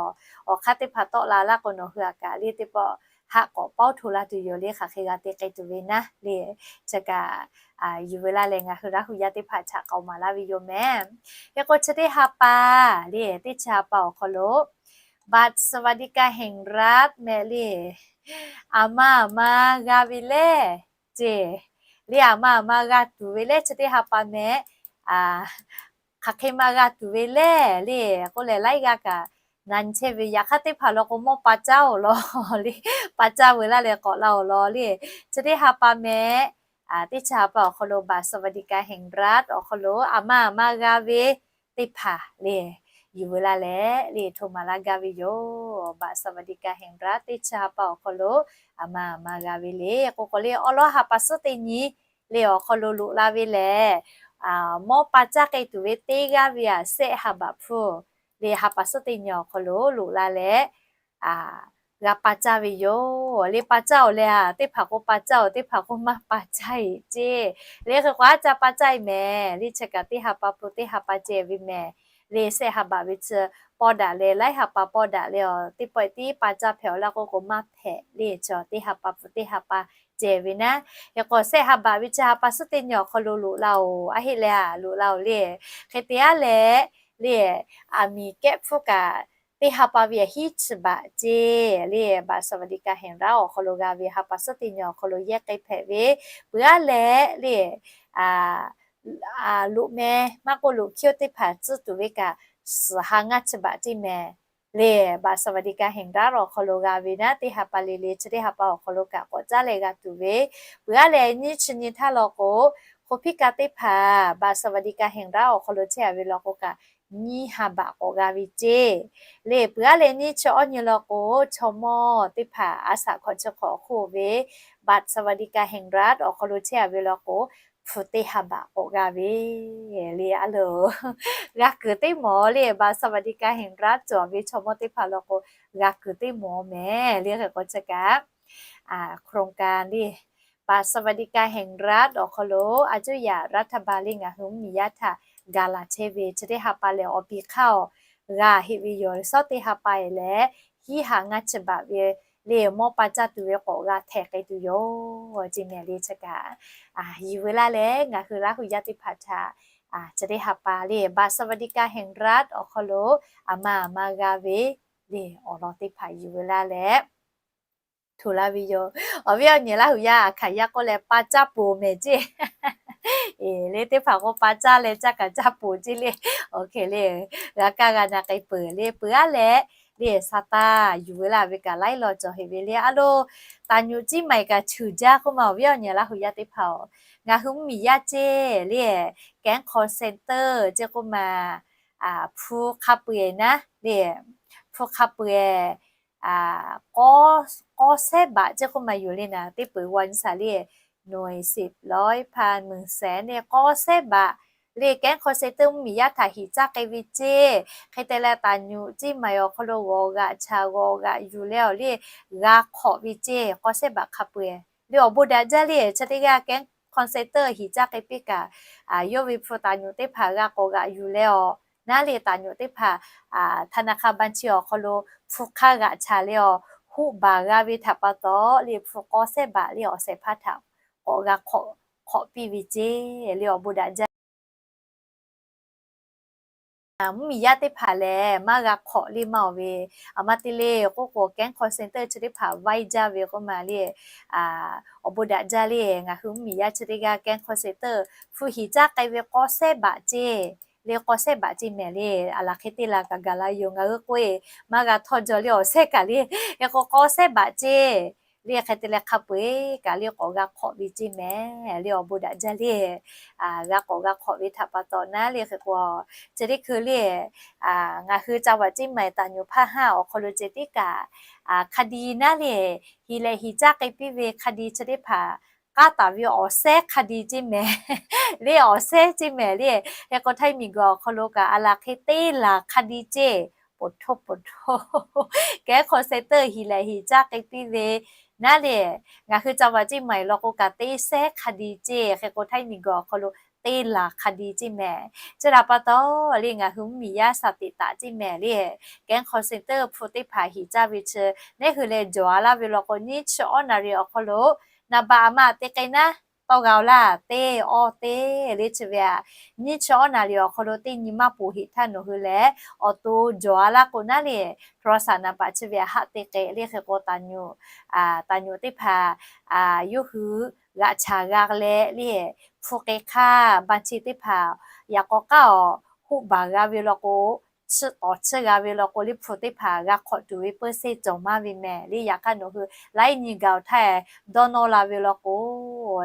awˬ hk'aˇ teˇ hpaˍ tawˆ la laˇ k'o, nawˬ hui-a kaꞈ le teˇ pawˆ haˆ k'awꞈ pawˇ hto la tuˬ yoˬ. Le hk'aˬ hk'e g'a te k'ai tuˬ ve naˉ le, chi kaꞈ yuˬ ve laˇ leh ngaˬ hui Laˇ hu yaˇ teˇ hpaˍ htaꞈ k'aoˍ maˍ laˇ ve yoˬ mehˍ. Hk'e k'o chi teˇ ha pa le, teˇ chi ha pa awˬ hk'aw lo บัตรสวัสดิการแห่งรัฐ mehˍ le, aˬ ma aˬ ma g'a ve lehˬ ceˇ. Le aˬ ma aˬ ma g'a tuˬ ve lehˬ chi teˇ ha pa mehˍ, hk'aˬ hk'e ma g'a tuˬ ve lehˬ le k'oˆ leh laiˉ g'aˇ kaꞈ na nyi chehˇ ve. Yaꞈ hk'aˇ teˇ hpaˍ law k'o mawˇ pa caˇ-oˬ law le, pa caˇ veu laˇ leh k'awꞈ la-oˬ law le. Chi teˇ ha pa mehˍ, teˇ chi ha pa awˬ hk'aw lo บัตรสวัสดิการแห่งรัฐ awˬ hk'aw lo aˬ ma aˬ ma g'a ve teˇ hpaˍ le yuˬ veu laˇ leh le hto maˍ laˇ gaˇ ve yoˬ. บัตรสวัสดิการแห่งรัฐ teˇ chi ha pa awˬ hk'aw lo aˬ ma aˬ ma g'a ve le k'o k'o le awˉ lawˉ ha pa suhˉ teˇ nyi le awˬ hk'aw lo loꞈ la ve lehˬ, mawˇ pa caˇ k'ai tuˬ ve teˇ g'aˇ ve-a, sehˆ ha บาท hpu le ha pa suhˉ teˇ nyi awˬ hk'aw lo loꞈ la leh g'a pa caˇ ve yoˬ. Le pa caˇ-oˬ le-a, teˇ hpaˍ k'o pa caˇ-oˬ, teˇ hpaˍ k'o maˇ pa caˇ-e ceˇ. Le hk'e k'o aˉ ca pa caˇ-e mehˍ le, chi kaꞈ teˇ ha pa hpu teˇ ha pa ceh ve mehˍ le. Sehˆ ha บาท ve chi pawˇ daꞈ leh laiˉ ha pa pawˇ daꞈ le, teˇ pawˆ tiˉ pa caˇ hpehꞈ-oˬ laˇ k'o k'o maˇ hpehꞈ le. Chi teˇ ha pa hpu teˇ ha pa ceh ve naˉ. Hk'e k'o sehˆ ha บาท ve chi ha pa suhˉ teˇ nyi awˬ hk'aw lo loꞈ la-oˬ, a heˆ leh-a loꞈ la-oˬ le. Hk'e te-a leh le, aˬ miˍ kehˉ hpfuhˇ kaꞈ teˇ ha pa ve hiˉ chi บาท ceˇ le, บัตรสวัสดิการแห่งรัฐ awˬ hk'aw lo g'a ve ha pa suhˉ teˇ nyi awˬ hk'aw lo yehˇ k'ai hpehꞈ ve. Peuˬ-a leh le, loꞈ meh maˇ k'oˆ loꞈ hkiˇ-oˆ teˇ hpaˍ tcuhˇ tuˬ ve kaꞈ suhˍ ha ngaˇ chi บาท ceˇ mehˍ le. บัตรสวัสดิการแห่งรัฐ awˬ hk'aw lo g'a ve naˉ, teˇ ha pa le le chi teˇ ha pa awˬ hk'aw lo kaꞈ k'awꞈ caˉ leh g'a tuˬ ve. Peuˬ-a leh nyiˇ chi nyi htaˇ law k'o, hk'o hpiˇ ka teˇ hpaˍ บัตรสวัสดิการแห่งรัฐ awˬ hk'aw lo chehˇ-a ve law k'o kaꞈ nyiˇ ha บาท k'awꞈ g'a ve ceˇ le. Peuˬ-a leh nyiˇ chi awˇ nyi law k'o, chaw mawˇ teˇ hpaˍ a shaꞈ hkawꞈ chi hk'awꞈ hk'oˆ ve บัตรสวัสดิการแห่งรัฐ awˬ hk'aw lo chehˇ-a ve law k'o, hpu teˇ ha บาท k'awꞈ g'a ve le. A loˍ, g'a kuiˬ teˇ mawˬ le, บัตรสวัสดิการแห่งรัฐ cawˬ ve chaw mawˇ teˇ hpaˍ law k'o g'a kuiˬ teˇ mawˬ mehˍ le. Hk'e k'o chi kaꞈ โครงการ le บัตรสวัสดิการแห่งรัฐ awˬ hk'aw lo a cuˇ yaꞈ รัฐบาล le ngaˬ hui mvuhˇmiˬ yaˇ htaꞈ ga laˬ chehˇ ve chi teˇ ha pa lehˬ awˬ pi hk'aˇ-oˬ g'a heˆ ve yoˬ. Suhˉ teˇ ha pa-e leh hiˉ ha ngaˇ chi บาท ve le mawˇ pa caˇ tuˬ ve k'awꞈ g'a htehꞈ k'ai tuˬ yoˬ ceˇ mehˍ le. Chi kaꞈ yuˬ veu laˇ leh ngaˬ hui Laˇ hu yaˇ teˇ hpaˍ htaꞈ chi teˇ ha pa le บัตรสวัสดิการแห่งรัฐ awˬ hk'aw lo aˬ ma aˬ ma g'a ve le awˬ lawn teˇ hpaˍ yuˬ veu laˇ leh hto laˇ ve yoˬ. Awˬ viˉ awˬ nyi Laˇ hu yaˇ aꞈ hkanˍ yaˇ k'oˆ leh pa caˇ poˬ mehˍ ceˇ. Le teˇ hpaˍ k'o pa caˇ leh caˇ kaꞈ caˇ poˬ ceˇ le. Awˬ hk'e le, g'a kaˇ g'a na k'ai peuˬ le. Peuˬ-a leh le sa taˇ yuˬ veu laˇ ve kaꞈ laiˉ law cawˬ heꞈ ve le. A loˍ, taˍ nyuꞈ ciˉ maiˍ kaꞈ ceuˬ jaˇ k'oˆ ma awˬ viˉ awˬ nyi Laˇ hu yaˇ teˇ hpaˍ-oˬ, ngaˬ hui mvuhˇmiˬ yaˇ ceˇ le, kehˉ call center ceˇ k'oˆ ma hpu hk'a peu-eˬ naˉ le, hpu hk'a peu-eˬ k'awˇ sehˉ baꞈ ceˇ k'oˆ ma yoˬ le naˍ, teˇ peuˬ g'aw nyi shaˍ le, หน่วย สิบ ร้อย พัน หมื่น แสน le k'awˇ sehˉ baꞈ le, kehˉ hk'aw seh teˇ mvuhˇmiˬ yaˇ htaꞈ hiꞈ caˇ k'ai ve ceˇ. Hk'e te leh taˍ nyuꞈ ceˇ maˬ awˬ hk'aw lo g'awˬ g'aꞈ chaˍ g'awˬ g'aꞈ yuˬ leh awˬ le g'a hk'awꞈ ve ceˇ, k'awˇ sehˉ baꞈ hk'a peu-eˬ le awˬ bon daꞈ jaˇ le. Chi teˇ g'aˇ kehˉ hk'aw seh teˇ hiꞈ caˇ k'ai piˇ kaꞈ, yawˇ ve hpu taˍ nyuꞈ teˇ hpaˍ g'a k'awꞈ g'aꞈ yuˬ leh awˬ naˉ le, taˍ nyuꞈ teˇ hpaˍ ธนาคาร บัญชี awˬ hk'aw lo hpu hk'aˇ g'aꞈ chaˍ leh awˬ, huˆ baˬ g'a ve htaꞈ pa taw le, hpu k'awˇ sehˉ baꞈ le awˬ shehˍ hpaˇ htaꞈ k'awꞈ g'a hk'awꞈ piˇ ve ceˇ le awˬ bon daꞈ jaˇ. Mvuhˇmiˬ yaˇ teˇ hpaˍ lehˬ maˇ g'a hk'awꞈ le maˇ awˬ ve, aˬ ma te le k'oˆ k'o, kehˉ hk'aw seh teˇ chi teˇ hpaˍ vaiˇ jaˇ ve k'oˆ ma le, awˬ bon daꞈ jaˇ le. Ngaˬ hui mvuhˇmiˬ yaˇ chi teˇ g'aˇ kehˉ hk'aw seh teˇ hpu hiꞈ caˇ k'ai ve k'awˇ sehˉ baꞈ ceˇ le, k'awˇ sehˉ baꞈ ceˇ mehˍ le. Aˬ laˬ hk'e te laˬ kaꞈ gaˬ la yoˬ, ngaˬ hui k'oˆ-e maˇ g'a htawˇ jaw le awˬ sehˉ kaꞈ le, hk'e k'o k'awˇ sehˉ baꞈ ceˇ le. Hk'e te leh hk'a peu-eˬ kaꞈ le k'awꞈ g'a hk'awꞈ ve ceˇ mehˍ le awˬ bon daꞈ jaˇ le. G'a k'awꞈ g'a hk'awꞈ ve htaꞈ pa taw naˉ le hk'e k'o, chi teˇ hkui le ngaˬ hui จังหวัดเชียงใหม่ taˍ nyuꞈ hpaˇ haˉ awˬ hk'aw lo ceh tiˉ kaꞈ, hk'a di naˉ le, hiˍ lehꞈ hiˍ caˇ k'ai piˇ ve hk'a di chi teˇ hpaˍ k'aˉ taˍ ve awˬ sehˉ hk'a di ceˇ mehˍ le, awˬ sehˉ ceˇ mehˍ le. Hk'e k'o Htaiˇ miˬguiˬ awˬ hk'aw lo kaꞈ aˬ laˬ hk'e te laˬ hk'a di ceˇ, poˬ htoˇ poˬ htoˇ, kehˉ hk'aw seh teˇ hiˍ lehꞈ hiˍ caˇ k'ai piˇ ve naˉ le, ngaˬ hui จังหวัดเชียงใหม่ law k'o kaꞈ teˇ sehˉ hk'a di ceˇ, hk'e k'o Htaiˇ miˬguiˬ awˬ hk'aw lo te laˬ hk'a di ceˇ mehˍ. Chi htaꞈ pa taw le ngaˬ hui mvuhˇmiˬ yaˇ shaˍ teꞈ taˍ ceˇ mehˍ le, kehˉ hk'aw seh teˇ hpu teˇ hpaˍ hiˍ caˇ ve chi, neˇ hui leh jawˬ a laˇ ve law k'o, nyiˇ chi awˉ naˍ riˍ awˬ hk'aw lo naˍ baꞈ aˬ ma teˇ k'ai naˉ tawˇ g'a-oˬ laˇ, teˇ awˇ teˇ le chi ve aꞈ, nyiˇ chi awˉ naˍ riˍ awˬ hk'aw lo teˇ nyi maˇ poˬ heꞈ htaˇ nawˬ hui lehˬ awˬ to jawˬ a laˇ k'o naˉ le, โทรศัพท์ naˍ baꞈ chi ve aꞈ haˆ te k'ai le hk'e k'o, taˍ nyuꞈ teˇ hpaˍ yawˇ hui g'aꞈ chaˍ g'a leh le, hpu k'ai hk'aˇ บัญชี teˇ hpaˍ yaꞈ k'aw k'aˉ awˬ huˆ baˬ g'a ve law k'o, chiˇ tawˍ chiˇ g'a ve law k'o le, hpu teˇ hpaˍ g'a hk'awꞈ tuˬ ve เปอร์เซ็นต์ cawˬ maˇ ve mehˍ le. Yaꞈ hk'aˇ nawˬ hui laiˉ nyi gaˬ-oˬ htaˇ dawˇ nawˇ la ve law k'o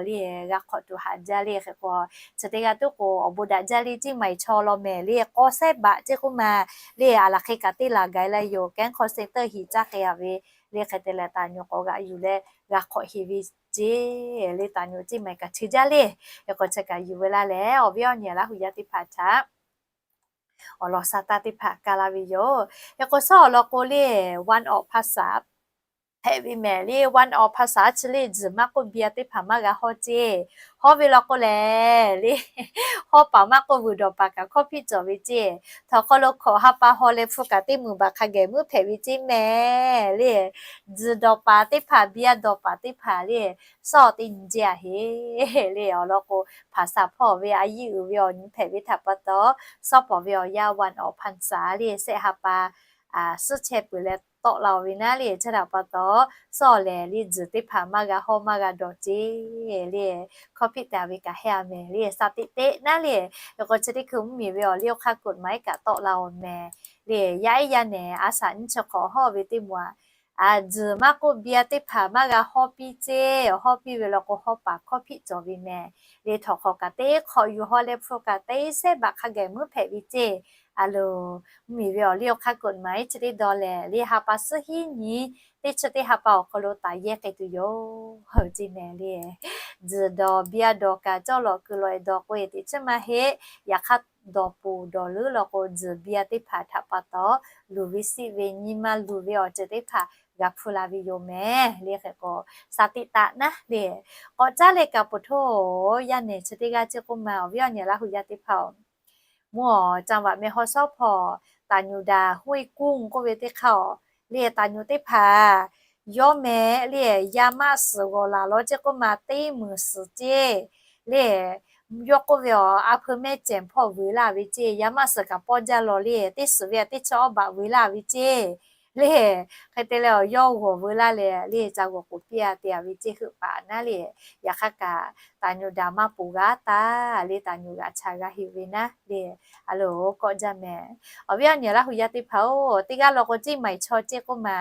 le, g'a hk'awꞈ tuˬ haꞈ jaˇ le hk'e k'o, chi teˇ g'aˇ tuˉ k'o awˬ bon daꞈ jaˇ le ceˇ maiˍ chaw law mehˍ le, k'awˇ sehˉ baꞈ ceˇ k'oˆ ma le, aˬ laˬ hk'e kaꞈ teˇ laˬ gaˬ la yoˬ, kehˉ hk'aw seh teˇ hiˍ caˇ k'ai a ve le, hk'e te leh taˍ nyuꞈ k'awꞈ g'aꞈ yuˬ leh g'a hk'awꞈ heˍ ve ceˇ le, taˍ nyuꞈ ceˇ maiˍ kaꞈ chi jaˇ le. Hk'e k'o chi kaꞈ yuˬ ve laˇ leh awˬ viˉ awˬ nyi Laˇ huˍ yaˇ teˇ hpaˍ htaꞈ awˬ lawn sha taˇ teˇ hpaˍ ka la ve yoˬ. Hk'e k'o, shaˉ awˬ lawn k'o le, วันออกพรรษา hpehꞈ ve mehˍ le, วันออกพรรษา chi le tzuhˬ maˇ k'oˆ bia teˇ hpaˍ maˇ g'a hawˇ ceˇ. Hawˇ ve law k'o lehˬ le, hawˇ paˍ maˇ k'oˆ vuiˬ dawˬ paˍ kaꞈ hkawˇ hpiˆ cawˬ ve ceˇ. Htawnˍ hk'aw lo hkawꞈ ha pa haw leh hpu kaꞈ teˇ muiˬ baˬ hk'a geh muiˉ hpehꞈ ve ceˇ mehˍ le. Tzuhˬ dawˬ paˍ teˇ hpaˍ, bia dawˬ paˍ teˇ hpaˍ le, shaˉ teˇ nyi jehˇ a heˍ le. Awˬ lawn k'o, hpaˍ saˍ hpawˇ ve a yiˇ uiˍ ve awˬ nyi hpehꞈ ve htaꞈ pa taw, shaˉ pawˍ ve awˬ yanˇ วันออกพรรษา le sehˆ ha pa suhˉ chehˇ peuˬ leh tawˆ la-oˬ ve naˉ le. Chi htaꞈ pa taw, shaˉ lehˬ le tzuhˬ teˇ hpaˍ maˇ g'a hawˇ maˇ g'a dawˬ ceˇ le, hkawˇ hpiˆ taˍ ve kaꞈ hehˇ a mehˍ le, sha teꞈ teꞈ naˉ le. Hk'e k'o, chi teˇ hkui mvuhˇmiˬ ve awˬ liˇ awˬ hk'aˇ กฎหมาย kaꞈ tawˆ la-oˬ mehˍ le. Yaˇ ehˉ yaˇ nehˬ a shaꞈ nyiˇ chi hk'awꞈ hawˇ ve teˇ moˍ aꞈ, tzuhˬ maˇ k'oˆ bia teˇ hpaˍ maˇ g'a hawˇ piˇ ceˇ. Hawˇ piˇ ve law k'o, hawˇ paˍ hkawˇ hpiˆ cawˬ ve mehˍ le. Htawnˍ hk'awꞈ kaꞈ teˇ hk'awꞈ yuˬ haw leh hpu kaꞈ teˇ sehˉ baꞈ hk'a geh muiˉ hpehꞈ ve ceˇ. A loˬ, mvuhˇmiˬ ve awˬ liˇ awˬ hk'aˇ กฎหมาย chi teˇ dawˇ lehˬ le, ha pa suhˉ hiˉ nyi teˇ chi teˇ ha pa awˬ hk'aw lo taˍ yehˇ k'ai tuˬ yoˬ ceˇ mehˍ le. Tzuhˬ dawˬ bia dawˬ kaꞈ cawˇ lawꞈ kuiˬ lawꞈ dawˬ k'oˆ-e teꞈ chiˉ maˇ heˆ. Yaꞈ hk'aˇ, dawˬ poˬ dawˬ leuˉ law k'o, tzuhˬ bia teˇ hpaˍ htaꞈ pa taw, luˬ ve siˆ ve nyi ma luˬ ve awˬ ceuˬ teˇ hpaˍ g'a hpu la ve yoˬ mehˍ le. Hk'e k'o, sha teꞈ taꞈ naˉ le. K'awꞈ caˉ leh kaꞈ poˬ htoˇ, yaˇ nehˬ chi teˇ g'aˇ ceˇ k'oˆ ma, awˬ viˉ awˬ nyi Laˇ huˍ yaˇ teˇ hpaˍ-oˬ, mvuhˇ awˬ จังหวัดแม่ฮ่องสอน hpawˇ taˍ nyuꞈ daꞈ huiˉ kuˇ k'oˆ ve teˇ hk'aˇ-oˬ le, taˍ nyuꞈ teˇ hpaˍ yawˇ mehˍ le, yaˇ maˆ suhˍ g'awˬ laˬ law ceˇ k'oˆ ma, teˇ muiˬ suhˍ ceˇ le. Yawˇ k'oˆ ve awˬ a hpeu mehˆ cehˬ hpawˇ vuiˬ laˇ ve ceˇ, yaˇ maˆ suhˍ kaꞈ pawˇ jaˇ law le, teˇ suhˍ ve teˇ chi awˉ baꞈ vuiˬ laˇ ve ceˇ le. Hk'e te leh awˬ yawˇ g'awˬ veu laˇ leh le, ca g'awˬ k'oˍ piˇ a te a ve ceˇ heuˆ paˍ naˉ le. Yaꞈ hk'aˇ kaꞈ, taˍ nyuꞈ daꞈ maˇ poˬ g'a taˍ le, taˍ nyuꞈ g'aꞈ chaˍ g'a heˍ ve naˉ le. A loˬ, kawˆ jaˇ mehˍ. Awˬ viˉ awˬ nyi Laˇ huˍ yaˇ teˇ hpaˍ-oˬ, teˇ g'aˇ law k'o ceˇ maiˍ chaw ceˇ k'oˆ ma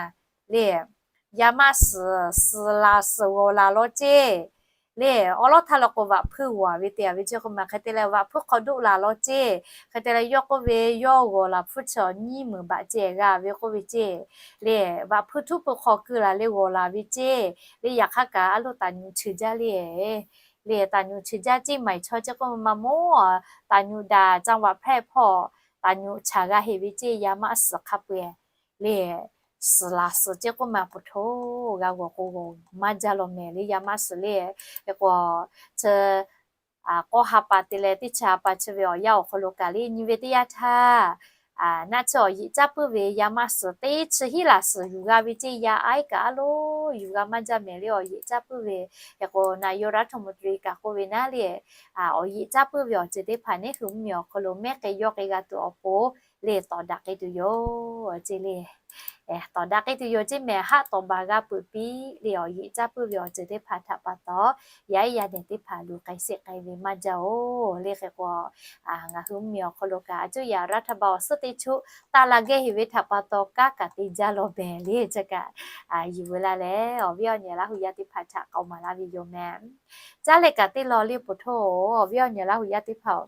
le, yaˇ maˆ suhˍ suhˍ laˬ suhˍ g'awˬ laˬ law ceˇ le, awˉ lawˉ htaˇ la k'o vaꞈ hpuiˇ g'awˬ ve te a ve ceˇ k'oˆ ma hk'e te leh vaꞈ hpuiˇ hk'aw doˆ la law ceˇ. Hk'e te leh yawˇ k'oˆ ve yawˇ g'awˬ laˬ hpfuhˇ chi awˬ nyiˇ meunˍ baꞈ ceh g'a ve k'oˆ ve ceˇ. Le, vaꞈ hpuiˇ htuˉ pui hk'aw keu laˬ le g'awˬ laˬ ve ceˇ. Le, yaꞈ hk'aˇ kaꞈ a loˇ taˍ nyuꞈ cheuˬ jaˇ le. Le, taˍ nyuꞈ cheuˬ jaˇ ceˇ maˬ chaw ceˇ k'oˆ ma maˇ moˉ, taˍ nyuꞈ daꞈ caˇ vaꞈ hpehˇ hpawˇ taˍ nyuꞈ chaˬ g'a heꞈ ve ceˇ yaˇ maˇ suhˍ hk'a peu-eˬ. Le, suhˍ laˬ suhˍ ceˇ k'oˆ ma, poˬ htoˇ g'a g'awˬ k'o g'awˬ maˇ jaˇ law mehˍ le, yaˇ maˇ suhˍ le. Hk'e k'o, chi k'awˇ ha pa te leh teˇ chi ha pa chi ve awˬ yanˇ awˬ hk'aw lo kaꞈ le nyi ve teˇ yanˇ htaˇ, naˆ chi awˬ yeꞈ caˇ puiˉ ve yaˇ maˇ suhˍ teˇ chi hiˉ laˬ suhˍ yuˬ g'a ve ceˇ yaˇ aiˉ kaꞈ a loˇ yuˬ g'a maˇ jaˇ mehˍ le awˬ yeꞈ caˇ puiˉ ve. Hk'e k'o, naˍ yawˇ raˍ htaꞈ mvuh tuˬ ve kaꞈ k'oˆ ve naˉ le, awˬ yeꞈ caˇ puiˉ ve awˬ ceuˬ teˇ hpaˍ neˇ hui mvuhˇmiˬ awˬ hk'aw lo mehˉ k'ai yawˇ k'ai g'a tuˬ awˬ pon le tawˍ daꞈ k'ai tuˬ yoˬ ceˇ le. Tawˍ daꞈ k'ai tuˬ yoˬ ceˇ mehˍ, haˆ tawˍ baˬ g'a peuˬ piˇ le awˬ yeꞈ caˇ puiˉ ve awˬ ceuˬ teˇ hpaˍ htaꞈ pa taw, yaˇ iˉ yaˇ nehˬ teˇ hpaˍ luˬ k'ai sheˆ k'ai ve maˇ jaˇ oˬ le. Hk'e k'o, ngaˬ hui mvuhˇmiˬ awˬ hk'aw lo kaꞈ a cuˇ yaꞈ raˍ htaˇ ba awˬ suhˉ teˇ chuˆ taˇ la geh heˍ ve htaꞈ pa taw kanˉ kaꞈ te jaˇ law mehˍ le chi kaꞈ yuˬ ve laˇ leh, awˬ viˉ awˬ nyi Laˇ hu yaˇ teˇ hpaˍ htaꞈ k'aoˍ maˍ laˇ ve yoˬ mehˍ. Caˉ leh kaꞈ teˇ law le poˬ htoˇ, awˬ viˉ awˬ nyi Laˇ hu yaˇ teˇ hpaˍ-oˬ,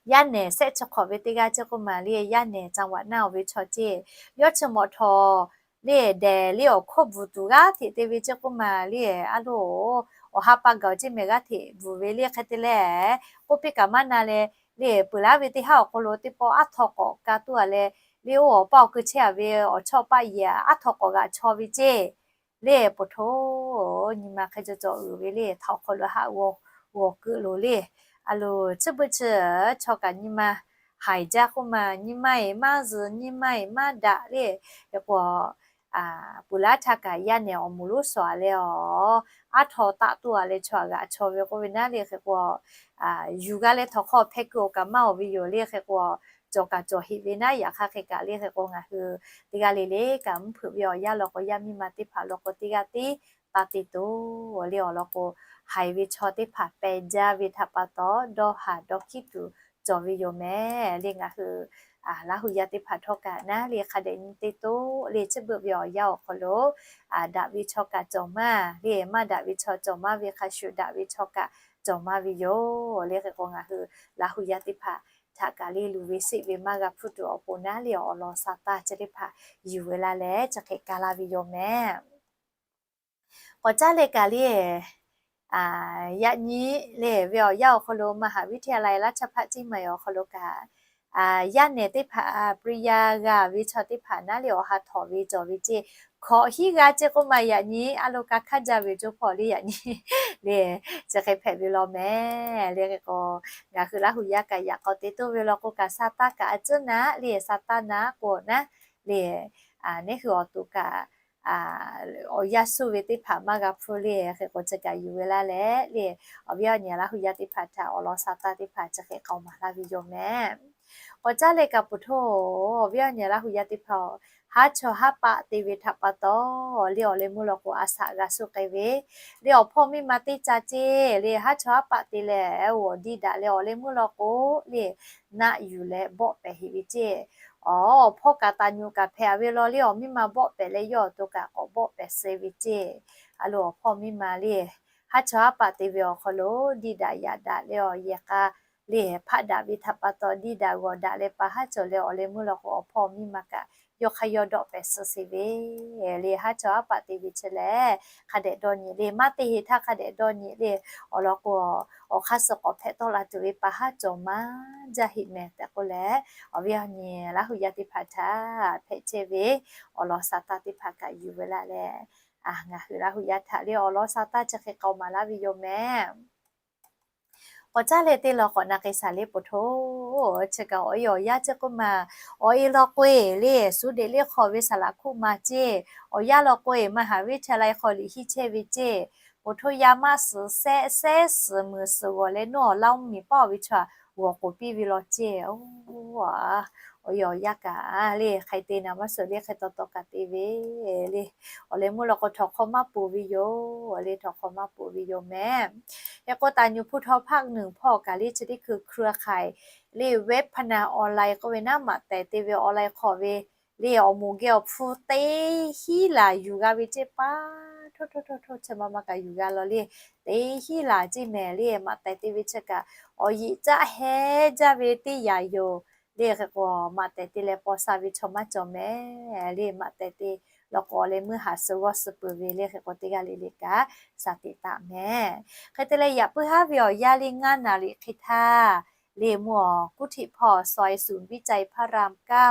yaˇ nehˬ sehˆ chi hk'awꞈ ve teˇ g'aˇ ceˇ k'oˆ ma le, yaˇ nehˬ caˇ vaꞈ naˆ oˬ ve chaw ceˇ, yawˇ chi mawꞈ htawꞈ le dehˬ le awˬ hkawˇ bvuhˬ tuˬ g'aˇ hteꞈ te ve ceˇ k'oˆ ma le, a loˬ, awˬ ha pa gaˬ ceˇ mehˍ g'aˇ hteꞈ bvuhˬ ve le hk'e te leh, k'oˆ piˇ kaꞈ maˇ na leh, le peuˬ laˉ ve teˇ haˉ awˬ hk'aw lo teˇ pawˆ aˉ htawˇ k'awꞈ ka tuˬ a leh, le oˇ awˬ paˇ awˬ keu chehˇ a ve awˬ chawˇ paˆ yehˬ aˉ htawˇ k'awꞈ g'aꞈ chaw ve ceˇ le poˬ htoˇ, nyi ma hk'e cawˬ cawˬ uiˍ ve le htaꞈ awˬ hk'aw lo haꞈ g'awˬ g'awˬ keu loˬ le. A loˬ, chi beuꞈ chi chaw kaꞈ nyi ma haiˬ jaˇ k'oˆ ma, nyi ma eˬ maˇ zuhꞈ, nyi ma eˬ maˇ daꞈ le. Hk'e k'o, peuˬ laˉ htaˇ kaꞈ yaˇ nehˬ awˬ moˍ lonˉ shawˍ a leh awˬ, aˉ htaw taˆ tuˬ a leh chaw g'aꞈ chaw ve k'oˆ ve naˉ le. Hk'e k'o, yuˬ g'a leh htawnˍ hk'aw hpeh keu awˬ kaꞈ maˇ awˬ ve yoˬ le. Hk'e k'o, cawˬ kaꞈ cawˬ heꞈ ve naˉ, yaꞈ hk'aˇ hk'e kaꞈ le hk'e k'o ngaˬ hui teˇ g'aˇ le le kaꞈ mvuhˇ hpeuꞈ ve awˬ yanˇ law k'o, yaˇ miˇ ma teˇ hpaˍ law k'o teˇ g'aˇ tiˉ taˇ te tuˬ le awˬ lawn k'o, haiˬ ve chaw teˇ hpaˍ peh jaˇ ve htaꞈ pa taw dawˇ haˍ dawˇ hkiˉ tuˬ cawˬ ve yoˬ mehˍ le. Ngaˬ hui Laˇ hu yaˇ teˇ hpaˍ htawˇ kaꞈ naˉ le hk'a dehꞈ nyi te tuˬ le, chi beuꞈ ve awˬ yanˇ awˬ hk'aw lo daꞈ ve chaw kaꞈ cawˬ maˇ le, maˇ daꞈ ve chaw cawˬ maˇ ve hk'a shuˍ, daꞈ ve chaw kaꞈ cawˬ maˇ ve yoˬ le. Hk'e k'o ngaˬ hui Laˇ hu yaˇ teˇ hpaˍ htaꞈ kaꞈ le luˬ ve seˆ ve maˇ g'a hpuˇ tuˬ awˬ pon naˉ le awˬ lawn sa taˇ chi teˇ hpaˍ yuˬ ve laˇ leh chi hk'e ka laˇ ve yoˬ mehˍ. K'awꞈ caˉ leh kaꞈ le, yaꞈ nyi le ve awˬ yanˇ awˬ hk'aw lo มหาวิทยาลัยราชภัฏเชียงใหม่ awˬ hk'aw lo kaꞈ, yaˇ nehˬ teˇ hpaˍ ปริญญา g'a ve chaw teˇ hpaˍ naˉ le awˬ ha htawꞈ ve cawˬ ve ceˇ, hkawꞈ hiˉ g'a ceˇ k'oˆ ma yaꞈ nyi a lo ka hkaˇ jaˇ ve cawˬ hpawˇ le yaꞈ nyi le, chi hk'e hpehꞈ ve law mehˍ le. Hk'e k'o, ngaˬ hui Laˇ hu yaˇ kaꞈ yaꞈ k'aw te toˇ ve law k'o kaꞈ sa taˇ kaꞈ a tcuhˉ naˉ le, sa taˇ naˉ k'o naˉ le, neˇ hui awˬ to kaꞈ awˬ yanˇ suh ve teˇ hpaˍ maˇ g'a hpuˇ le. Hk'e k'o chi kaꞈ yuˬ ve laˇ leh le, awˬ viˉ awˬ nyi Laˇ hu yaˇ teˇ hpaˍ htaꞈ awˬ lawn sa taˇ teˇ hpaˍ chi hk'e k'aoˍ maˍ laˇ ve yoˬ mehˍ. K'awꞈ caˉ leh kaꞈ poˬ htoˇ, awˬ viˉ awˬ nyi Laˇ hu yaˇ teˇ hpaˍ-oˬ, haˉ chawˇ haˉ paˆ te ve htaꞈ pa taw le awˬ leh meuˇ law k'o a shaꞈ g'a suh k'ai ve le, awˬ hpawˇ miˇ ma teˇ ca ceˇ le, haˉ chawˇ haˉ paˆ te leh awˬ diˇ daꞈ leh awˬ leh meuˇ law k'o le, naˆ yuˬ leh bawˆ pehˍ heꞈ ve ceˇ. Awˬ hpawˇ kaꞈ taˍ nyuꞈ kaꞈ hpehꞈ ve law le, awˬ miˇ ma bawˆ pehˍ leh yawˇ awˬ to kaꞈ k'awꞈ bawˆ pehˍ suh ve ceˇ. A lo awˬ hpawˇ miˇ ma le, haˉ chawˇ haˉ paˆ te ve awˬ hk'aw lo diˇ daꞈ yaꞈ daꞈ leh awˬ yehˬ k'a le hpaˆ daꞈ ve htaꞈ pa taw diˇ daꞈ g'awˬ daꞈ leh pa haˉ cawˬ leh awˬ leh meuˇ law k'o awˬ hpawˇ miˇ ma kaꞈ yawˇ hk'aˇ yawˇ dawˆ pehˍ suh sheˍ ve le, haˉ chawˇ haˉ paˆ te ve chi lehˬ hk'a dehꞈ dawˇ nyi le, maˇ te heˆ htaˇ hk'a dehꞈ dawˇ nyi le, awˬ lawn k'o awˬ hk'aˇ suh k'awꞈ hpehꞈ tawˆ la tuˬ ve pa haˉ cawˬ maˇ jaˇ heˆ mehˍ tehꞈ k'oˆ leh, awˬ viˉ awˬ nyi Laˇ hu yaˇ teˇ hpaˍ htaꞈ hpehꞈ chehˇ ve awˬ lawn sa taˇ teˇ hpaˍ kaꞈ yuˬ ve laˇ leh, ngaˬ hui Laˇ hu yaˇ htaꞈ le awˬ lawn sa taˇ chi hk'e k'aoˍ maˍ laˇ ve yoˬ mehˍ. K'awꞈ caˉ leh teˇ law k'awꞈ na k'ai shaˍ le poˬ htoˇ, chi kaꞈ awˬ e awˬ yanˇ ceˇ k'oˆ ma, awˬ e law k'o eˬ le suhˍ deꞈ le hk'aw ve saˍ laꞈ hkuˆ ma ceˇ, awˬ yanˇ law k'o eˬ มหาวิทยาลัย hk'aw liꞈ hiˆ chehˇ ve ceˇ, poˬ htoˇ yaˇ maˇ suhˍ sehˆ sehˆ suhˍ meuˍ suhˍ g'awˬ leh nawˇ awˬ Laˇ mvuhˇmiˬ paˇ awˬ ve chaw g'awˬ k'oˍ piˇ ve law ceˇ. Awˬ e awˬ yanˇ kaꞈ le hk'ai te naˍ maˇ suhˍ le hk'e taw taw kaꞈ te ve le, awˬ leh meuˇ law k'o htawnˍ hk'aw maˇ poˬ ve yoˬ le, htawnˍ hk'aw maˇ poˬ ve yoˬ mehˍ. Hk'e k'o taˍ nyuꞈ hpu htaw ภาคหนึ่ง hpawˇ kaꞈ le chi teˇ hkui เครือข่าย le เว็บพนันออนไลน์ k'oˆ ve naˉ maꞈ tehˍ te ve awˬ lai hk'awꞈ ve le awˬ moˍ geh awˬ hpu teˇ hiˉ laˬ yuˬ g'a ve ceˇ paˍ htawˇ htawˇ htawˇ htawˇ chi ma ma kaꞈ yuˬ g'a law le. Teˇ hinˉ laˬ ceˇ mehˍ le. Maꞈ tehˍ te ve chi kaꞈ awˬ yeꞈ caˆ heh jaˇ ve teˇ yanˇ yoˬ le. Hk'e k'o maꞈ tehˍ te leh paw sha ve chaw maˇ cawˬ mehˍ le. Maꞈ tehˍ te law k'o leh meuˇ haˍ suh g'awˇ suh peuˬ ve le. Hk'e k'o teˇ g'aˇ le le kaꞈ shaˍ teꞈ taˍ mehˍ. Hk'e te leh yaꞈ puiˉ haˉ ve awˬ yanˇ le ngaˇ naˍ riˍ hk'e htaˇ le mvuhˇ awˬ กรุงเทพ hpawˇ ซอยศูนย์วิจัยพระรามเก้า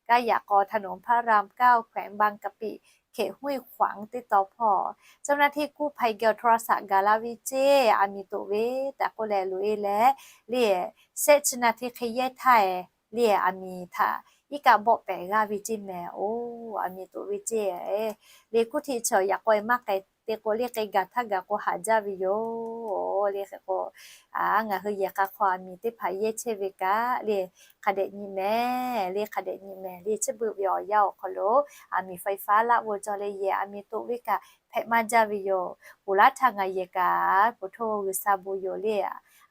kaˇ yaꞈ k'aw ถนนพระรามเก้า แขวงบางกะปิ เขตห้วยขวาง teˇ taw hpawˇ เจ้าหน้าที่กู้ภัย geh โทรศัพท์ gaˬ la ve ceˇ, aˬ miˍ toꞈ ve tehꞈ k'oˆ leh loꞈ e leh le, shehˆ chi naˍ hteˇ hk'e yehˇ htaˇ e le, aˬ miˍ htaꞈ iˉ kaˆ bawˆ pehˍ g'aˇ ve ceˇ mehˍ. Oˬ, aˬ miˍ toꞈ ve ceˇ le. กรุงเทพ chaw yaꞈ k'aw e maˇ k'ai te k'o le, k'ai gaˬ htaˇ gaˬ k'o haꞈ jaˇ ve yoˬ le. Hk'e k'o ngaˬ hui yehˬ k'a hk'aw aˬ miˍ teˇ hpaˍ yehˇ chehˇ ve kaꞈ le, hk'a dehꞈ nyi mehˍ le, hk'a dehꞈ nyi mehˍ le. Chi beuꞈ ve awˬ yanˇ awˬ hk'aw lo aˬ miˍ ไฟฟ้า laˆ vo cawˬ leh yehˬ aˬ miˍ toꞈ ve kaꞈ hpehꞈ maˇ jaˇ ve yoˬ. Poˬ laˉ htaˇ ngaˬ yehˬ kaꞈ poˬ htoˇ G'uiˬsha bon yoˬ le.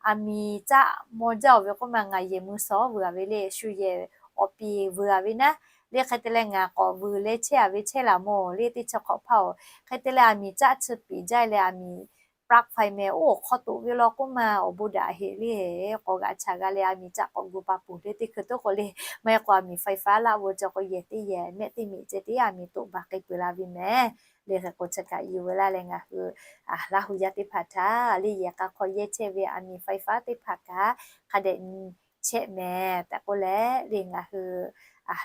Aˬ miˍ caˆ maw jaˇ oˬ ve k'oˆ ma ngaˬ yehˬ mui shawˉ vuiˬ a ve le, shu yehˬ awˬ pi vuiˬ a ve naˉ le. Hk'e te leh ngaˬ k'awꞈ vuiˬ leh chehˇ a ve chehˇ laˬ mawˬ le, teˇ chi hk'awꞈ hpaˇ oˬ. Hk'e te leh aˬ miˍ caˆ chi piˍ jaˇ leh aˬ miˍ ปลั๊กไฟ mehˍ oˇ hk'aw toꞈ ve law k'oˆ ma awˬ bon daꞈ heꞈ le. K'awꞈ g'aꞈ chaꞈ g'a leh aˬ miˍ caˆ k'awꞈ gu pa puˬ le teˇ hkui toˉ k'o le, maˇ heˆ k'o aˬ miˍ ไฟฟ้า laˆ vo cawˬ k'o yehˬ teˇ yehˬ mehˆ teˇ miꞈ ceh tiˉ aˬ miˍ toꞈ baˬ k'ai peuˬ la ve mehˍ le. Hk'e k'o chi kaꞈ yuˬ veu laˇ leh ngaˬ hui Laˇ hu yaˇ teˇ hpaˍ htaꞈ le yehˬ k'a hk'aw yehˇ chehˇ ve aˬ miˍ ไฟฟ้า teˇ hpaˍ kaꞈ hk'a dehꞈ nyi chehˇ mehˍ tehꞈ k'oˆ leh le, ngaˬ hui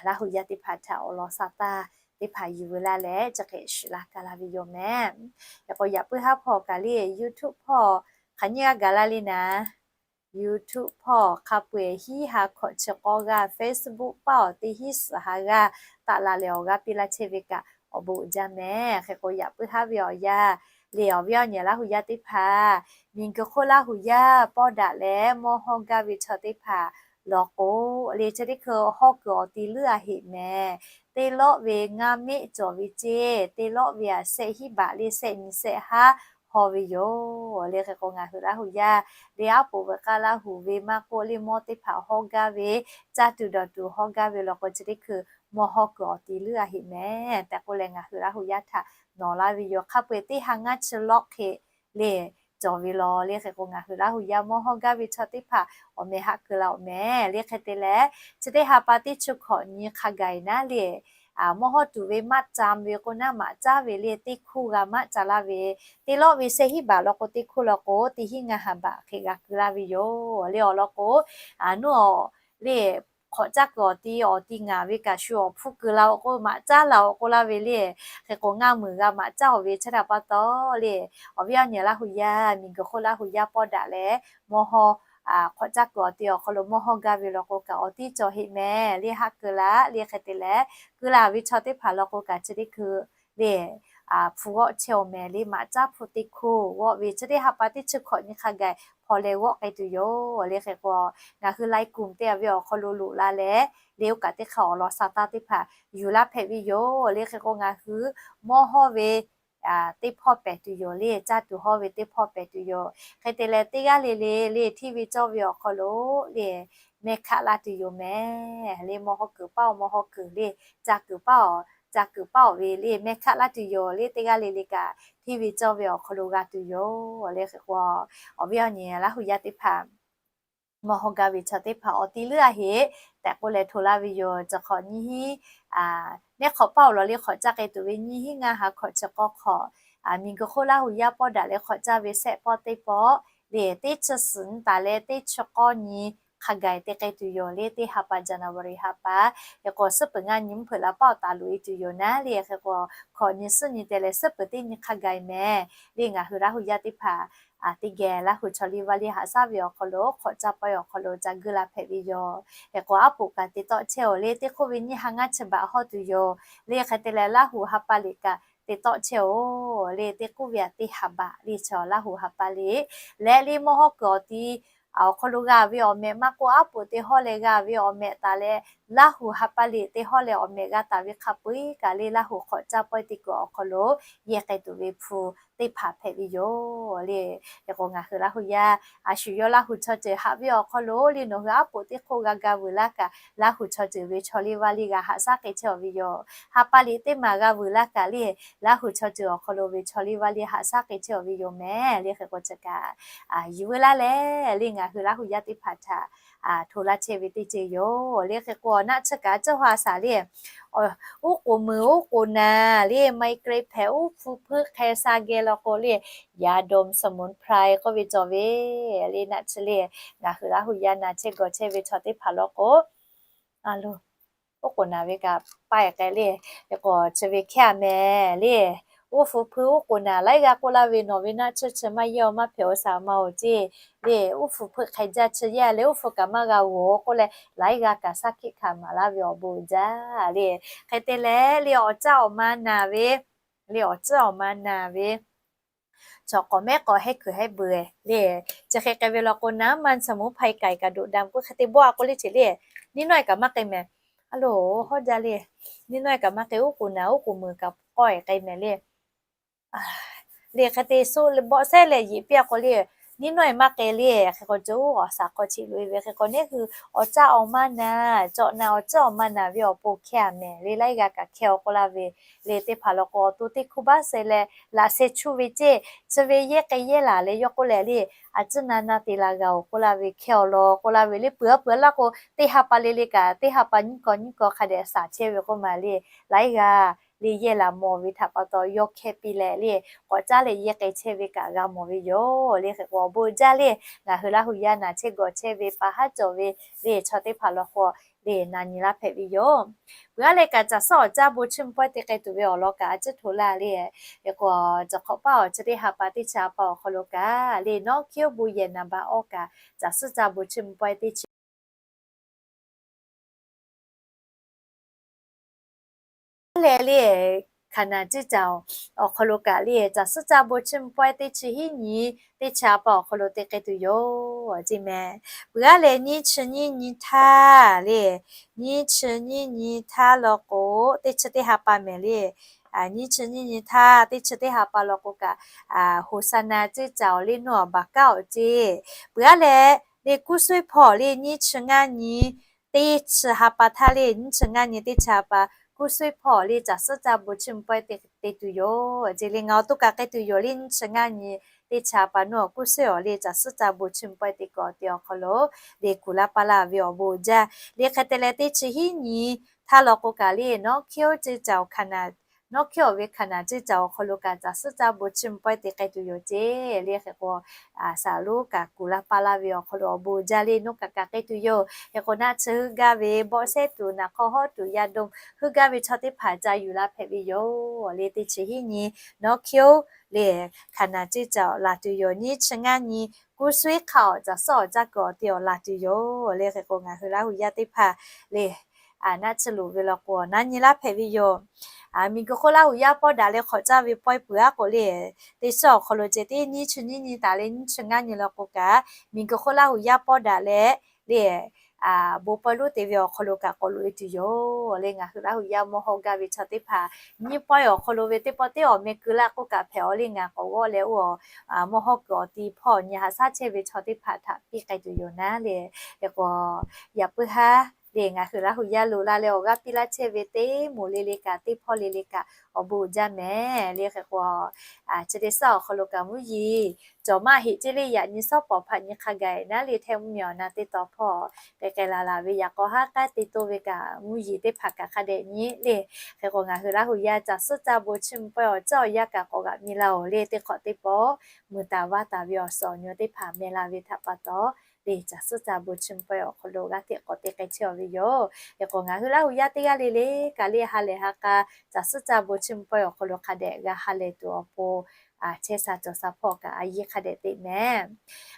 Laˇ hu yaˇ teˇ hpaˍ htaꞈ awˬ lawn sha taˇ teˇ hpaˍ yuˬ veu laˇ leh chi hk'e shiˍ la ka la ve yoˬ mehˍ. Yaꞈ k'o yaꞈ puiˉ haˉ hpawˇ kaꞈ le YouTube hpawˇ hk'aˬ nyiˇ g'aˇ gaˬ la le naˍ. YouTube hpawˇ hk'a peu-eˬ hiˉ ha hkawꞈ chi k'awˇ g'aˇ, Facebook paˇ awˬ teˇ hiˉ suhˍ ha g'aˇ taˆ la leh awˬ g'aˇ piˇ laˇ chehˇ ve kaꞈ awˬ bon uiˍ jaˇ mehˍ. Hk'e k'o yaꞈ puiˉ haˉ ve awˬ yanˇ le, awˬ viˉ awˬ nyi Laˇ hu yaˇ teˇ hpaˍ, miˬguiˬ hk'oˆ Laˇ hu yaˇ pawˇ daꞈ leh mawˇ hawˇ gaˇ ve chaw teˇ hpaˍ law k'o le, chi teˇ hkui hawˇ kuiˬ awˬ ti leuˉ a heꞈ mehˍ. Teˇ lawˆ ve ngaˇ meˆ cawˬ ve ceˇ, teˇ lawˆ ve aꞈ shehˆ hiˉ baꞈ le shehˆ nyi shehˆ haˉ hawˇ ve yoˬ le. Hk'e k'o ngaˬ hui Laˇ hu yaˇ le aˉ poꞈ veuꞈ k'aˇ Laˇ hu ve maˇ k'oˆ le mawˇ teˇ hpaˍ hawˇ gaˇ ve, caˇ tuˬ dawˬ tuˬ hawˇ gaˇ ve law k'o chi teˇ hkui mawˇ hawˇ kuiˬ awˬ ti leuˉ a heꞈ mehˍ tehꞈ k'oˆ leh ngaˬ hui Laˇ hu yaˇ htaꞈ nawˬ laˇ ve yoˬ. Hk'a peu-eˬ teˇ ha ngaˇ chi lawˆ hk'e le cawˬ ve law le. Hk'e k'o ngaˬ hui Laˇ hu yaˇ mawˇ hawˇ gaˇ ve chaw teˇ hpaˍ awˬ meh haˆ keu la awˬ mehˍ le. Hk'e te leh chi teˇ ha pa teˇ chi hkawꞈ nyi hk'a gaˬ naˉ le, mawˇ hawˇ tuˬ ve maˇ ca ve k'o naˉ maꞈ caˉ ve le teˇ hkoˇ g'a maˇ ca laˇ ve, teˇ lawˆ ve shehˆ hiˉ baꞈ law k'o teˇ hkoˇ law k'o teˇ hiˉ ngaˇ ha baꞈ hk'e g'a keu laˇ ve yoˬ le. Awˬ lawn k'o, a nuˇ awˬ le hk'awꞈ caˇ kuiˬ awˬ ti awˬ ti ngaˬ ve kaꞈ shu awˬ hpfuhˇ keu la awˬ k'o maꞈ caˉ la awˬ k'oˆ laˇ ve le. Hk'e k'o ngaˇ muiˬ g'a maꞈ caˉ awˬ ve chi htaꞈ pa taw le, awˬ viˉ awˬ nyi Laˇ hu yaˇ, miˬguiˬ hk'oˆ Laˇ hu yaˇ pawˇ daꞈ leh mawˇ hawˇ hk'awꞈ caˇ kuiˬ awˬ ti awˬ hk'aw lo mawˇ hawˇ gaˇ ve law k'o kaꞈ awˬ tiˉ cawˬ heꞈ mehˍ le, haˆ keu la le. Hk'e te leh keu la ve chaw teˇ hpaˍ law k'o kaꞈ chi teˇ hkui le hpu g'awˆ chehˇ awˬ mehˍ le, maꞈ caˉ hpu teˇ hkoˇ g'awˆ ve chi teˇ ha pa teˇ chi hkawꞈ nyi hk'a gaˬ hpaw leh g'awˆ k'ai tuˬ yoˬ le. Hk'e k'o ngaˬ hui ไลน์กลุ่ม te a ve awˬ hk'aw lo loꞈ la leh le oˇ kaꞈ teˇ hk'a awˬ lawn sha taˇ teˇ hpaˍ yuˬ laˇ hpehꞈ ve yoˬ le. Hk'e k'o ngaˬ hui mawˇ hawˇ ve teˇ hpawˇ pehˍ tuˬ yoˬ le, caˇ tuˬ hawˇ ve teˇ hpawˇ pehˍ tuˬ yoˬ. Hk'e te leh teˇ g'aˇ le le le hteˇ ve cawˇ ve awˬ hk'aw lo le mehˆ hkaˆ laˇ tuˬ yoˬ mehˍ le. Mawˇ hawˇ kuiˬ paˇ awˬ mawˇ hawˇ kuiˬ le, caˇ kuiˬ paˇ awˬ caˇ kuiˬ paˇ awˬ ve le mehˆ hkaˆ laˇ tuˬ yoˬ le. Teˇ g'aˇ le le kaꞈ hteˇ ve cawˇ ve awˬ hk'aw lo g'a tuˬ yoˬ le. Hk'e k'o awˬ viˉ awˬ nyi Laˇ hu yaˇ teˇ hpaˍ mawˇ hawˇ gaˇ ve chaw teˇ hpaˍ awˬ ti leuˉ a heꞈ tehꞈ k'oˆ leh hto laˇ ve yoˬ. Chi hk'awꞈ nyiˇ hinˉ neˉ hk'awꞈ paˇ awˬ lawn le hk'awꞈ caˇ k'ai tuˬ ve nyiˇ hinˉ ngaˇ ha hkawꞈ chi k'awˇ hk'awꞈ, miˬguiˬ hk'oˆ Laˇ hu yaˇ pawˇ daꞈ leh hk'awꞈ caˇ ve shehˆ pawˆ teˇ pawˆ le teˇ chi suhˍ nyi taˍ leh teˇ chi k'awˇ nyi hk'a gaˬ te k'ai tuˬ yoˬ le. Teˇ ha pa January ha pa hk'e k'o suhˉ peuˬ ngaˇ nyi mvuhˇ hpeuꞈ la paˇ awˬ taˍ loꞈ e tuˬ yoˬ naˉ le. Hk'e k'o hkawꞈ nyi suhˉ nyi te leh suhˉ peuˬ teˇ nyi hk'a gaˬ mehˍ le. Ngaˬ hui Laˇ hu yaˇ teˇ hpaˍ teˇ geh Laˇ hu chaw liˇ vaˇ liˇ haꞈ shaˉ ve awˬ hk'aw lo hk'awꞈ caˇ paˇ ve awˬ hk'aw lo ca guˇ la hpehꞈ ve yoˬ. Hk'e k'o aˉ poꞈ kaꞈ te tawˆ chehˇ oˬ le, teˇ hk'oˆ ve nyiˇ ha ngaˇ chi baꞈ hawˇ tuˬ yoˬ le. Hk'e te leh Laˇ hu ha pa liꞈ kaꞈ te tawˆ chehˇ oˬ le. Teˇ k'oˆ ve aꞈ teˇ ha baꞈ le chaw Laˇ hu ha pa liꞈ leh le mawˇ hawˇ kuiˬ awˬ ti awˬ hk'aw lo g'a ve awˬ mehꞈ maˇ k'oˆ aˉ poꞈ te hawˇ leh g'a ve awˬ mehꞈ taˍ leh Laˇ huˍ ha pa liꞈ teˇ hawˉ leh awˬ mehꞈ g'a taˍ ve hk'a peu-eˬ kaꞈ le, Laˇ huˍ hk'awꞈ caˇ pawehˇ teˇ kuiˬ awˬ hk'aw lo yehˇ k'ai tuˬ ve hpu teˇ hpaˍ hpehꞈ ve yoˬ le. Hk'e k'o ngaˬ hui Laˇ huˍ yaˇ a shu yawˇ Laˇ huˍ chaw ceuˬ haꞈ ve awˬ hk'aw lo le, nawˬ hui aˉ poꞈ teˇ hk'oˆ g'a ga vuiˬ laˇ kaꞈ, Laˇ huˍ chaw ceuˬ ve chaw liˇ vaˇ liˇ g'a haꞈ shaˉ k'ai chehˇ-aˬ ve yoˬ. Ha pa liꞈ teˇ maˬ g'a vuiˬ laˇ kaꞈ le, Laˇ huˍ chaw ceuˬ awˬ hk'aw lo ve chaw liˇ vaˇ liˇ haꞈ shaˉ k'ai chehˇ-aˬ ve yoˬ mehˍ le. Hk'e k'o chi kaꞈ yuˬ veu laˇ leh le, ngaˬ hui Laˇ huˍ yaˇ teˇ hpaˍ htaꞈ hto laˇ chehˇ ve teˇ ceuˬ yoˬ le. Hk'e k'o naˆ tsuhˇ kaꞈ a ceuˬ haw a shaˍ le, uˉ k'oˍ muiˬ uˉ k'oˍ naˍ le, migraine hpehꞈ, uˉ hpu hpeuˆ hk'e sha geh law k'o le, ยาดมสมุนไพร k'oˆ ve cawˬ ve le. Naˆ tsuhˇ le, ngaˬ hui Laˇ huˍ yaˇ naˍ chehˇ gawˬ chehˇ ve chaw teˇ hpaˍ law k'o, a lo, uˉ k'oˍ naˍ ve kaꞈ paˇ-e k'ai le. Hk'e k'o chi ve hkehˇ-a mehˍ le, uˉ hpu hpeuˆ uˉ k'oˍ naˍ laiˉ g'aˇ k'oˆ laˇ ve, nawˬ ve naˆ tsuhˇ chi maˇ yehˇ-aw maˇ hpehꞈ-aw shaˍ ma-oˬ ceˇ le, uˉ hpu hpeuˆ hk'e jaˇ chi yehˇ leh uˉ hpu kaꞈ maˇ g'a g'awˬ k'oˆ leh, laiˉ g'aˇ kaꞈ shaˉ hkiˆ hkanˍ maˍ laˇ ve awˬ bon jaˇ le. Hk'e te leh le, awˬ caˇ awˬ ma naˬ ve le, awˬ caˇ awˬ ma naˬ ve chaw k'awꞈ mehˉ k'awꞈ hehˉ kuiˬ hehˉ beuˬ le. Chi hk'e k'ai ve law k'o, naˉ maˇ chaw mvuhˇ hpaˇ-e k'ai kaꞈ doꞈ da k'oˆ hk'e te bawˆ-a k'oˆ le ceˇ le, niˇ nawˇ-e kaꞈ maˇ k'ai mehˍ. A lo, hawˉ jaˇ le, niˇ nawˇ-e kaꞈ maˇ k'ai, uˉ k'oˍ naˍ uˉ k'oˍ muiˬ kaꞈ k'awˇ-e k'ai mehˍ le. Le hk'e te suh bawˆ sehˉ leh yeˬ piˇ-a k'o le, niˇ nawˇ-e maˇ k'ai le. Hk'e k'o cawˬ awˬ shaˍ hk'aw cheꞈ loꞈ-e ve. Hk'e k'o neˇ hui awˬ caˇ awˬ ma naˬ, cawꞈ naˬ awˬ caˇ awˬ ma naˬ ve awˬ pon hkehˇ-a mehˍ le, laiˉ g'aˇ kaꞈ hkehˇ-aw k'oˆ laˇ ve le. Teˇ hpaˍ law k'o awˬ to teˇ hkuˇ baˆ seh leh laꞈ seh chuˇ ve ceˇ, chi ve yehˇ k'ai yehˇ laˬ leh yawˇ k'oˆ leh le, a ciˉ na na te la g'a-oˬ k'oˆ laˇ ve, hkehˇ-aw law k'oˆ laˇ ve le. Peuˬ-a peuˬ-a laˇ k'o, teˇ ha pa le le kaꞈ teˇ ha pa nyiˇ kaw nyiˇ kaw hk'a dehꞈ shaˍ chehˇ ve k'oˆ ma le, laiˉ g'aˇ le yehˇ laˬ mawˬ ve htaꞈ pa taw yawˇ hkehˇ piˇ leh le, k'awꞈ caˉ leh yehˇ k'ai chehˇ ve kaꞈ g'a mawˬ ve yoˬ le. Hk'e k'o awˬ bon jaˇ le, ngaˬ hui Laˇ huˍ yaˇ naˬ chehˇ gawˬ chehˇ ve pa haˉ cawˬ ve le chaw teˇ hpaˍ law k'o le, na nyi laˇ hpehꞈ ve yoˬ. Peuˬ-a leh kaꞈ caˬ suhˉ awˬ caˇ bon chiˇ mvuh pawehˇ te k'ai tuˬ ve awˬ lawn kaꞈ a ciˉ hto laˇ le. Hk'e k'o, cawˬ hk'awꞈ paˇ awˬ chi teˇ ha pa teˇ chi ha pa awˬ hk'aw lo kaꞈ le, nawˉ hkiˉ oˇ bon yehˬ naˍ baꞈ awˇ kaꞈ caˬ suhˉ caˇ bon chiˇ mvuh pawehˇ teˇ chi leh le, hkaˍ naˍ ceˇ caˬ awˬ hk'aw lo kaꞈ le, caˬ suhˉ caˇ bon chiˇ mvuh pawehˇ teˇ chi hiˉ nyi teˇ chi ha pa awˬ hk'aw lo te k'ai tuˬ yoˬ ceˇ mehˍ. Peuˬ-a leh nyiˇ chi nyiˇ nyi htaˇ le, nyiˇ chi nyiˇ nyi htaˇ law k'o, teˇ chi teˇ ha pa mehˍ le. Nyiˇ chi nyiˇ nyi htaˇ teˇ chi teˇ ha pa law k'o kaꞈ, Hoˍsaˍnaˍ ceˇ caˬ awˬ le nawˇ baˬ kaˉ awˬ ceˇ. Peuˬ-a leh le, kuˇ suiˉ hpawˇ le nyiˇ chi ngaˇ nyi teˇ chi ha pa htaˇ le, nyiˇ chi ngaˇ nyi teˇ chi ha pa kuˇ suiˉ hpawˇ le caˬ suhˉ caˇ bon chiˇ mvuh pawehˇ te tuˬ yoˬ ceˇ le. Ngaˬ awˬ to kaꞈ k'ai tuˬ yoˬ le, nyiˇ chi ngaˇ nyi teˇ chi ha pa nawˇ kuˇ suiˉ awˬ le caˬ suhˉ caˇ bon chiˇ mvuh pawehˇ te k'awꞈ te awˬ hk'aw lo le kuˬ laˇ paˇ laˇ ve awˬ bon jaˇ le. Hk'e te leh teˇ chi hiˉ nyi htaˇ law k'o kaꞈ le, nawˉ hkiˉ oˇ ceˇ caˬ awˬ hkaˍ naˍ, nawˉ hkiˉ awˬ ve hkaˍ naˍ ceˇ caˬ awˬ hk'aw lo kaꞈ caˬ suhˉ caˇ bon chiˇ mvuh pawehˇ te k'ai tuˬ yoˬ ceˇ le. Hk'e k'o, shaˍ lonˉ kaꞈ kuˬ laˇ paˇ laˇ ve awˬ hk'aw lo awˬ bon jaˇ le, nawˬ kaꞈ kaꞈ k'ai tuˬ yoˬ. Hk'e k'o naˆ tsuhˇ heuˆ gaˇ ve bawˆ sehˉ tuˬ naˍ hk'aw hawˉ tuˬ ยาดม heuˆ gaˇ ve chaw teˇ hpaˍ ca yuˬ la hpehꞈ ve yoˬ le. Teˇ chi hiˉ nyi nawˉ hkiˉ oˇ le hkaˍ naˍ ceˇ caˬ awˬ laˬ tuˬ yoˬ. Nyiˇ chi ngaˇ nyi kuˇ suiˉ hk'a awˬ caˬ suhˉ awˬ caˇ kuiˬ awˬ te awˬ laˬ tuˬ yoˬ le. Hk'e k'o ngaˬ hui Laˇ huˍ yaˇ teˇ hpaˍ le, naˆ tsuhˇ loꞈ ve law k'o na nyi laˇ hpehꞈ ve yoˬ. Miˬguiˬ hk'oˆ Laˇ huˍ yaˇ pawˆ daꞈ leh hk'awꞈ caˇ ve pawehˇ peuˬ-a k'o le, teˇ shiˉ awˬ hk'aw lo ceh tiˉ nyiˇ chi nyiˇ nyi taˍ leh nyiˇ chi ngaˇ nyi law k'o kaꞈ, miˬguiˬ hk'oˆ Laˇ huˍ yaˇ pawˆ daꞈ leh le, bon pawehˇ lonˉ te ve awˬ hk'aw lo kaꞈ k'awꞈ loꞈ-e tuˬ yoˬ le. Ngaˬ hui Laˇ huˍ yaˇ mawˇ hawˇ gaˇ ve chaw teˇ hpaˍ nyiˇ pawehˇ awˬ hk'aw lo ve teˇ pawˆ teˇ awˬ meh keu laˇ k'oˆ kaꞈ hpehꞈ-aw le. Ngaˬ k'awꞈ g'awˇ leh oˇ a mawˇ hawˇ kuiˬ awˬ ti hpawˇ nyi haꞈ shaˉ chehˇ ve chaw teˇ hpaˍ htaꞈ piˇ k'ai tuˬ yoˬ naˉ le. Hk'e k'o, yaꞈ puiˉ haˉ le ngaˬ hui Laˇ huˍ yaˇ loꞈ la leh awˬ g'aˇ piˇ laˇ chehˇ ve teˇ moˍ le le kaꞈ teˇ hpawˇ le le kaꞈ awˬ bon uiˍ jaˇ mehˍ le. Hk'e k'o, chi teˇ suhˉ awˬ hk'aw lo kaꞈ mvuhˇ yeˬ cawˬ maˇ heˆ ceˇ le, yaꞈ nyi suhˉ pawˍ hpaꞈ nyi hk'a gaˬ naˉ le, hteˇ mvuhˇmiˬ awˬ na teˇ taw hpawˇ k'ai k'ai laˬ laˬ ve yaꞈ k'aw haˉ k'aˉ te toˇ ve kaꞈ mvuhˇ yeˬ teˇ hpaˍ kaꞈ hk'a dehꞈ nyi le. Hk'e k'o ngaˬ hui Laˇ huˍ yaˇ caˬ suhˉ caˇ bon chiˇ mvuh pawehˇ awˬ ceuˬ awˬ yanˇ kaꞈ k'awꞈ g'aꞈ mi laˇ-oˬ le. Teˇ hk'awꞈ teˇ pawˆ mui taˍ vaˇ taˍ ve awˬ suhˍ awˬ nyi teˇ hpaˍ meh la ve htaꞈ pa taw le, caˬ suhˉ caˇ bon chiˇ mvuh pawehˇ awˬ hk'aw lo g'aˇ hteꞈ k'awꞈ te k'ai chehˇ-aˬ ve yoˬ. Hk'e k'o ngaˬ hui Laˇ huˍ yaˇ teˇ g'aˇ le le kaꞈ le ha lehˬ ha k'a caˬ suhˉ caˇ bon chiˇ mvuh pawehˇ awˬ hk'aw lo hk'a dehꞈ g'a ha lehˬ tuˬ awˬ pon chehˇ sha cawˬ sha hpawˇ kaꞈ a yiˇ hk'a dehꞈ teꞈ mehˍ.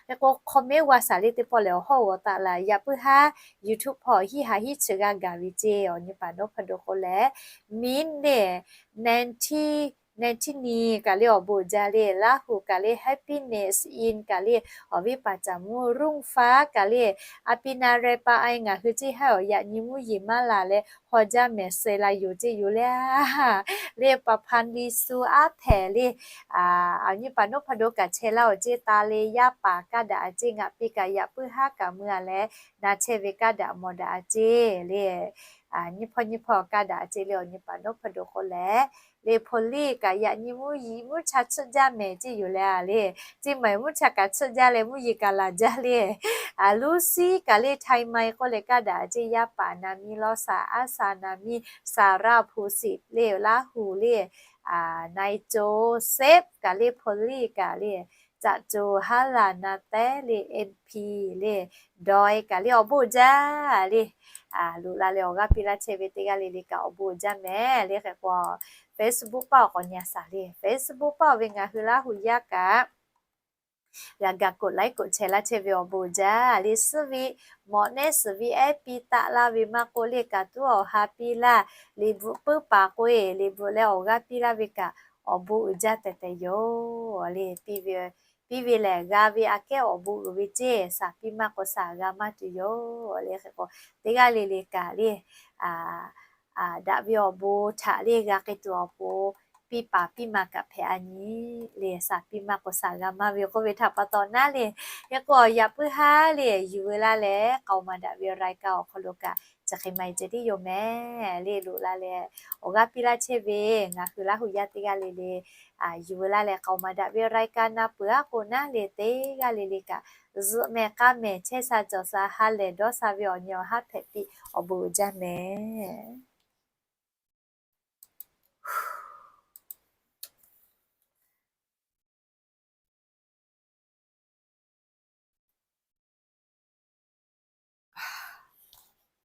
Hk'e k'o comment g'a shaˍ le teˇ pawˆ lehˬ awˬ hawˉ g'awˬ taˍ laˬ. Yaꞈ puiˉ haˉ YouTube hpawˇ hiˉ ha hiˉ chi g'aˇ gaˬ ve ceˇ awˬ nyi paˍ nawˉ hpawˇ do k'o leh, min le, Nancy Nai Chiˇ Ni kaꞈ le awˬ bon uiˍ jaˇ le. Laˇ huˍ kaꞈ le Happiness In kaꞈ le awˬ viˉ paˍ caˍ mvuhˇ Ruˇ Faˉ kaꞈ le a pi na reh pa ai ngaˬ hui ceˇ haˉ awˬ yaꞈ nyi mvuhˇ yeˬ maˇ laˬ leh haw jaˇ mehˍ suh la yoˬ ceˇ yoˬ le. Le pa hpan li su aˉ hpehꞈ le, a nyi paˍ nawˉ hpaˇ do kaꞈ chehˇ laˇ awˬ ceˇ taˍ le. Yaˇ paˍ kaˇ daꞈ a ceˇ ngaˬ pi kaꞈ yaꞈ puiˉ haˉ kaꞈ mui a leh na chehˇ ve kaˇ daꞈ mawˬ daꞈ a ceˇ le. Nyi hpawˇ nyi hpawˇ kaˇ daꞈ a ceˇ le awˬ nyi paˍ nawˉ hpaˇ do k'oˆ leh, le Hpaw liˇ kaꞈ yaꞈ nyi mvuhˇ yeˬ mvuhˇ cha tsuhˆ jaˇ mehˍ ceˇ yoˬ le a le. Ceˇ mehˍ mvuhˇ cha kaꞈ tsuhˆ jaˇ leh mvuhˇ yeˬ kaꞈ laˬ jaˇ le. Luˇ siˉ kaꞈ le Htaiˇ Mai k'oˆ leh kaˇ daꞈ a ceˇ. Yaˇ paˍ na miˇ Lawˇ saˍ, aˉ saˍ na miˇ Saˍ Raˇ Hpu Siˍ le Laˇ huˍ le, Nai Coˇ Seˉ kaꞈ le Hpaw liˇ kaꞈ le, caꞈ coˬ haˉ laˬ na tehˉ le Enˍ Hpi le, Dawˇ kaꞈ le awˬ bon uiˍ jaˇ le. Loꞈ la leh awˬ g'aˇ piˇ laˇ chehˇ ve teˇ g'aˇ le le kaꞈ awˬ bon uiˍ jaˇ mehˍ le. Hk'e k'o Facebook paˇ awˬ k'awꞈ nyi a shaˍ le. Facebook paˇ awˬ ve ngaˬ hui Laˇ huˍ yaˇ kaꞈ g'a gaˬ กดไลค์ กดแชร์ laˇ chehˇ ve awˬ bon uiˍ jaˇ le. Suhˉ ve mawꞈ nehˉ suhˍ ve ehˉ piˇ taˆ laˇ ve maˇ k'oˆ le, kaꞈ tuˉ awˬ ha piˇ laˇ. Liꞈ bvuhꞈ puiˉ paˍ k'oˆ e, liꞈ bvuhꞈ leh awˬ g'aˇ piˇ laˇ ve kaꞈ awˬ bon uiˍ jaˇ tehꞈ tehꞈ yoˬ le. Piˇ ve lehˬ g'a ve aꞈ kehˉ awˬ bon uiˍ ve ceˇ, shaˍ piˇ maˇ k'o shaˍ g'a maˇ tuˬ yoˬ le. Hk'e k'o teˇ g'aˇ le le kaꞈ le daꞈ ve awˬ bon htaꞈ le g'a k'ai tuˬ awˬ pon piˇ paˍ piˇ ma kaꞈ hpehꞈ a nyi le. Shaˍ piˇ maˇ k'o shaˍ g'a maˇ ve k'oˆ ve htaꞈ pa taw naˉ le. Hk'e k'o yaꞈ puiˉ haˉ le yuˬ veu laˇ leh k'aoˍ ma daꞈ ve รายการ awˬ hk'aw lo kaꞈ chi hk'e ma e ceh tiˉ yoˬ mehˍ le. Loꞈ la leh awˬ g'aˇ piˇ laˇ chehˇ ve ngaˬ hui Laˇ huˍ yaˇ teˇ g'aˇ le le yuˬ veu laˇ leh k'aoˍ ma daꞈ ve รายการ na peuˬ aˉ k'o naˉ le teˇ g'aˇ le le kaꞈ zuhꞈ mehˍ k'a mehˍ chehˇ sha cawˬ sha ha lehˬ dawˇ sha ve awˬ nyi awˬ haˉ hpehꞈ piˇ awˬ bon uiˍ jaˇ mehˍ.